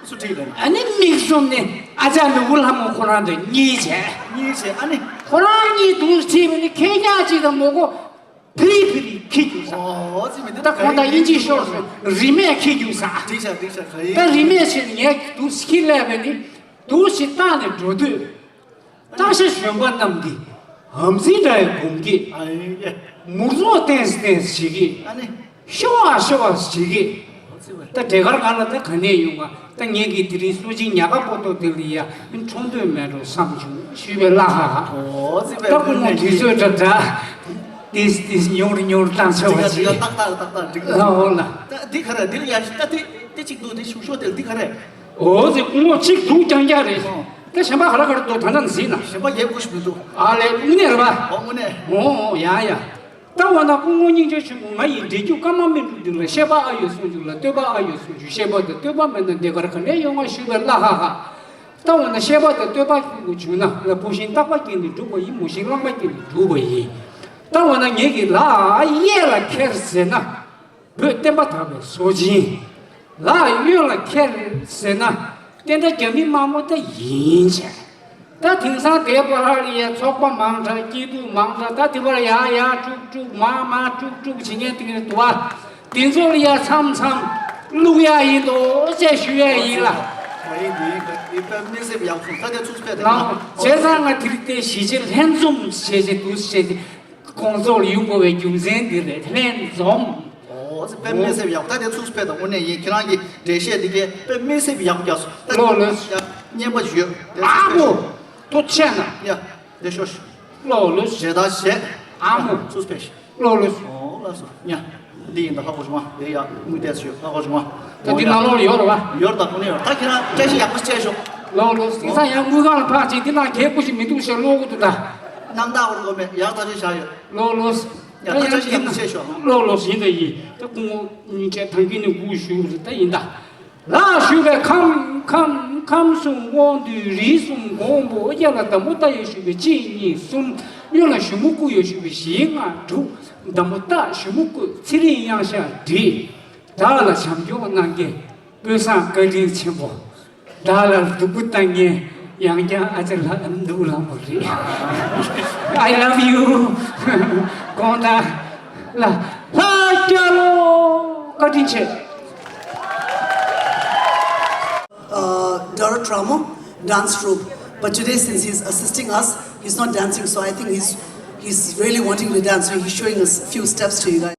སུ་ཁྲིད་ལ། ཨ་ནི་མིག་བཙུམ་ནི་ཨ་ཅག་ནོར་བུ་ལྷ་མོ་ཁོ་རང་དང་གཉིས་བྱས། གཉིས་བྱས་ཨ་ནི། ཁོ་རང་གཉིས་དུ་ཁྲིད་པ་ནི་ཁལ་རྒྱག་གཅིག་དང་མོ་གོ་ཕི་རི་ཕི་རི་ཁྱི་རྒྱུག་ས། ཨོ་ཙི་མི་འདི་ད་ཁོང་ད་དབྱིན་ཇི་ཤོར་སོང་། རིན་མེད་ཁྱི་རྒྱུག་ས། འགྲིག་ཤག་འགྲིག་ཤག་ག་ཡིན། ད་རིན་མེད་ཕྱིན་ངས་དུ་ཁྱི་སླེབས་པ་ནི་དུ་ཞིག་བཏང་ནས་འགྲོ་དུས། སྟག་ཤར་གཞོན་པ་རྣམས་ཀྱིས་འམ་ཟི་འདྲ་ཡི་གོམ་གྱིས། ཨ་ཡེ། མུར་ཙོག་བསྟན་སི་བསྟན་སི་བྱེད་ཀྱི། ཨ་ནི། ཤོ་བ་ཤོ་བ་བྱེད་ཀྱི། ཨོ་ཙི་བ། ད་འདྲེ་གར་ག་ལ་ད་ག་ནས་ཡོང་བ། ད་ངེད་ཀྱིས་དེ་རིང་སྲོག་སྦྱིན་ཉག་ག་པོ་ཏོ་དེ་ལ་ཡ་འཕྲོག་འདོད་མེད་འགྲོ་བསམ་བྱུང་ཞུས་པའི་བླ་ཧ་ཧ། ཨོ་ཙི་བ། ད་ཁོ་མོ་དུས་ཚོད་འདྲ་འདྲ། ཏིས་ཏིས་ཉོར་ཉོར་བཏང་ཆོག་པ་ཅིག་ཏག་ཏག་ཏག་ཏག་འགྲིག་ཨ་ཨོ་ལ། ད་འདི་ག་རེ་འདི་ལ་ཡ་ཞིག་ད་འདི་འདི་གཅིག་འདུག་འདི་ཤུག་ཤོག་དེ་འདི་ག་རེ། ཨོ་ཙི་སྐུ་ངོ་གཅིག་འདུག་རྐྱང་རྐྱང་རེད། ཨོ། ད་གཞན་པ་ག་ར་ག་ར་འདུག་ད་ན་འཛིན་ན། གཞན་པ་རྒྱབ་དགོས་ཤིག་མི་འདུག་ཨ་ལས་དངོས་གནས་རེད་པ། ཨོ་དངོས་གནས། ཨོ་ཨོ་ཡ་ཡ། ད་འོ་ན་སྐུ་ངོ་སྙིང་རྗེ་ཆེན་པོ་ང་ཡི་འདྲེ་རྒྱུག་ཀ་མ་མི་འགྲུབ་འདུག་ལ་བཤད་པ་ཨ་ཡོད་གསུང་རྒྱུ་ལ་སྟོན་པ་ཨ་ཡོད་གསུང་རྒྱུ་བཤད་པ་དང་སྟོན་པ་མེད་ན་འདི་གར་ག་ནས་ཡོང་བ་ཞུས་པའི་བླ་ཧ་ཧ། ད་འོ་ན་བཤད་པ་དང་སྟོན་པ་ཞུ་དགོས་བྱུང་ན་ལ་བུ་ཤིང་རྟག་པ་སྐྱེས་ནས་འགྲུབ་པ་ཡིན་མོ་ཤིང་གླང་པ་སྐྱེས་ནས་འགྲུབ་པ་ཡིན། ད་འོ་ན་ངེད་ཀྱི་ལ་གཡས་ལ་ཁྱེར་ཟེར་ན། བོད་བསྟན་པ་དར་བའི་སྲོག་སྦྱིན། ལ་གཡོན་ལ་ཁྱེར་ཟེར་ན། བསྟན་དགྲ་རྒྱ་མི་དམར་མོ་ད་ཡིན་བྱས། ད་དེང་སང་དེ་པ་ཧ་ལ་ཡ་ཚོགས་པ་མང་དྲགས་སྐྱིད་སྡུག་མང་དྲགས་ད་དེ་པར་ཡ་ཡ་དཀྲུག་དཀྲུག་མ་མ་དཀྲུག་དཀྲུག་བྱེད་མཁན་དེ་འདུག་བ། དེ་ཚོ་ལ་ཡ་མཚམས་མཚམས་བླུག་ཡ་ཡིན་དོ་ཅེས་ཞུ་ཡ་ཡིན་ལ། ད་ཡིན་དེ་ཡིན་ད་དེ་དཔེ་མི་སྲིད་ཡག་སོང་ད་དེ་ཚུགས་པས་དེ་ལ། བྱས་ཙང་ང་དེ་རིང་དེ་གཞིས་བྱེས་ལྷན་འཛོམས་བྱས་བྱས་འདུག་བྱས་ཏེ། ཁོང་ཚོར་ཡོང་དགོས་པའི་རྒྱུ་མཚན་འདི་རེད། ལྷན་འཛོམས། ཨོ་ཙི་དཔེ་མི་སྲིད་ཡག་ད་དེ་ཚུགས་ཕེ་དང་དངོས་གནས་ཡིན་ཁྱེད་རང་གི་འགྲེལ་བཤད་འདི་གས་དཔེ་མི་སྲིད་ཡག་རྒྱག་སོང་ད། ལོ་ལོས། ཡ་སྙན་པ་ཞུ་ཡོད་དེ་ཨ་ཚུགས་ཕེ་ཁོ། ཤོག་ཐུགས་ཆེ་ན། ཡ་དེ་ཤོག་ཤོག་ལོ་ལོས། ཞེ་ད་ཞེ། ཨ་མོ། ཚུགས་ཕེ་ཤི། ལོ་ལོས། ཨོ་ལ་སོ་ཉ། འདི་ཡིན་ད་ཧ་གོ་བྱུང་བ་དེ་ཡ་དངུལ་ཏེ་ཤོད་ཧ་གོ་བྱུང་བ། ད་འདི་ནང་ལོགས་ཡོད་རེད་བ། ཡོད་ད་དངོས་གནས་ཡོད་ད་ཁྱེད་རང་བཀྲ་ཤིས་ཡག་པོ་བྱས་ཤོག་ལོ་ལོས། དེང་སང་ཡང་དངུལ་ཁང་ལ་ཕར་ཕྱིན་འདི་ནང་གད་སྐུ་ཞིག་མི་འདུག་ཤག་ལོ་གུ་འདུག་ད། སྣང་དག་བར་གོ་མེད་ཡག་ད་ཅི་བྱ་ཡོད། ལོ་ལོས། ཡ་ད་ཅི་ཡག་པོ་ཆེ་ཤོག་ལོ་ལོས་ཡིན་ད་ཡིན། ད་སྐུ་ངོ་སྙིང་རྗེ་ཐང་གི་ནི་སྐུ་ཞུ་རེད་ད་ཡིན་ད། ལ་ཞུ་བའི་ཁམས་ཁམས་ཁམས་གསུམ་དབང་སྡུད་རིགས་གསུམ་གོང་བུ་དབྱེ་ལ་དམ་པོ་ལྟ་ཡི་ཞུ་བའི་གཅིག་གཉིས་གསུམ་གཡོན་ལ་ཞུ་མོ་སྐུ་ཡོད་ཞུ་བའི་བཞི་ལྔ་དྲུག་དམ་པོ་ལྟ་ཞུ་མོ་སྐུ་ཚེ་རིང་གཡང་ཤ་བྲིས། བདག་ལ་བྱམས་སྐྱོང་གནང་མཁན། དཔོན་སངས་བཀའ་དྲིན་ཆེན་པོ། བདག་ལ་སྡུག་པོ་བཏང་མཁན་ཡང་བསྐྱར་ཨ་ཅག་ལྷ་འདུག་ལྷ་མོ་རེད། I love you. གོང་དག་ལ་ལྷ་རྒྱལ་ལོ། བཀའ་དྲིན་ཆེ། uh, Dorot Ramo, dance troupe. But today, since he's assisting us, he's not dancing. So I think he's he's really wanting to dance. So he's showing us a few steps to you guys.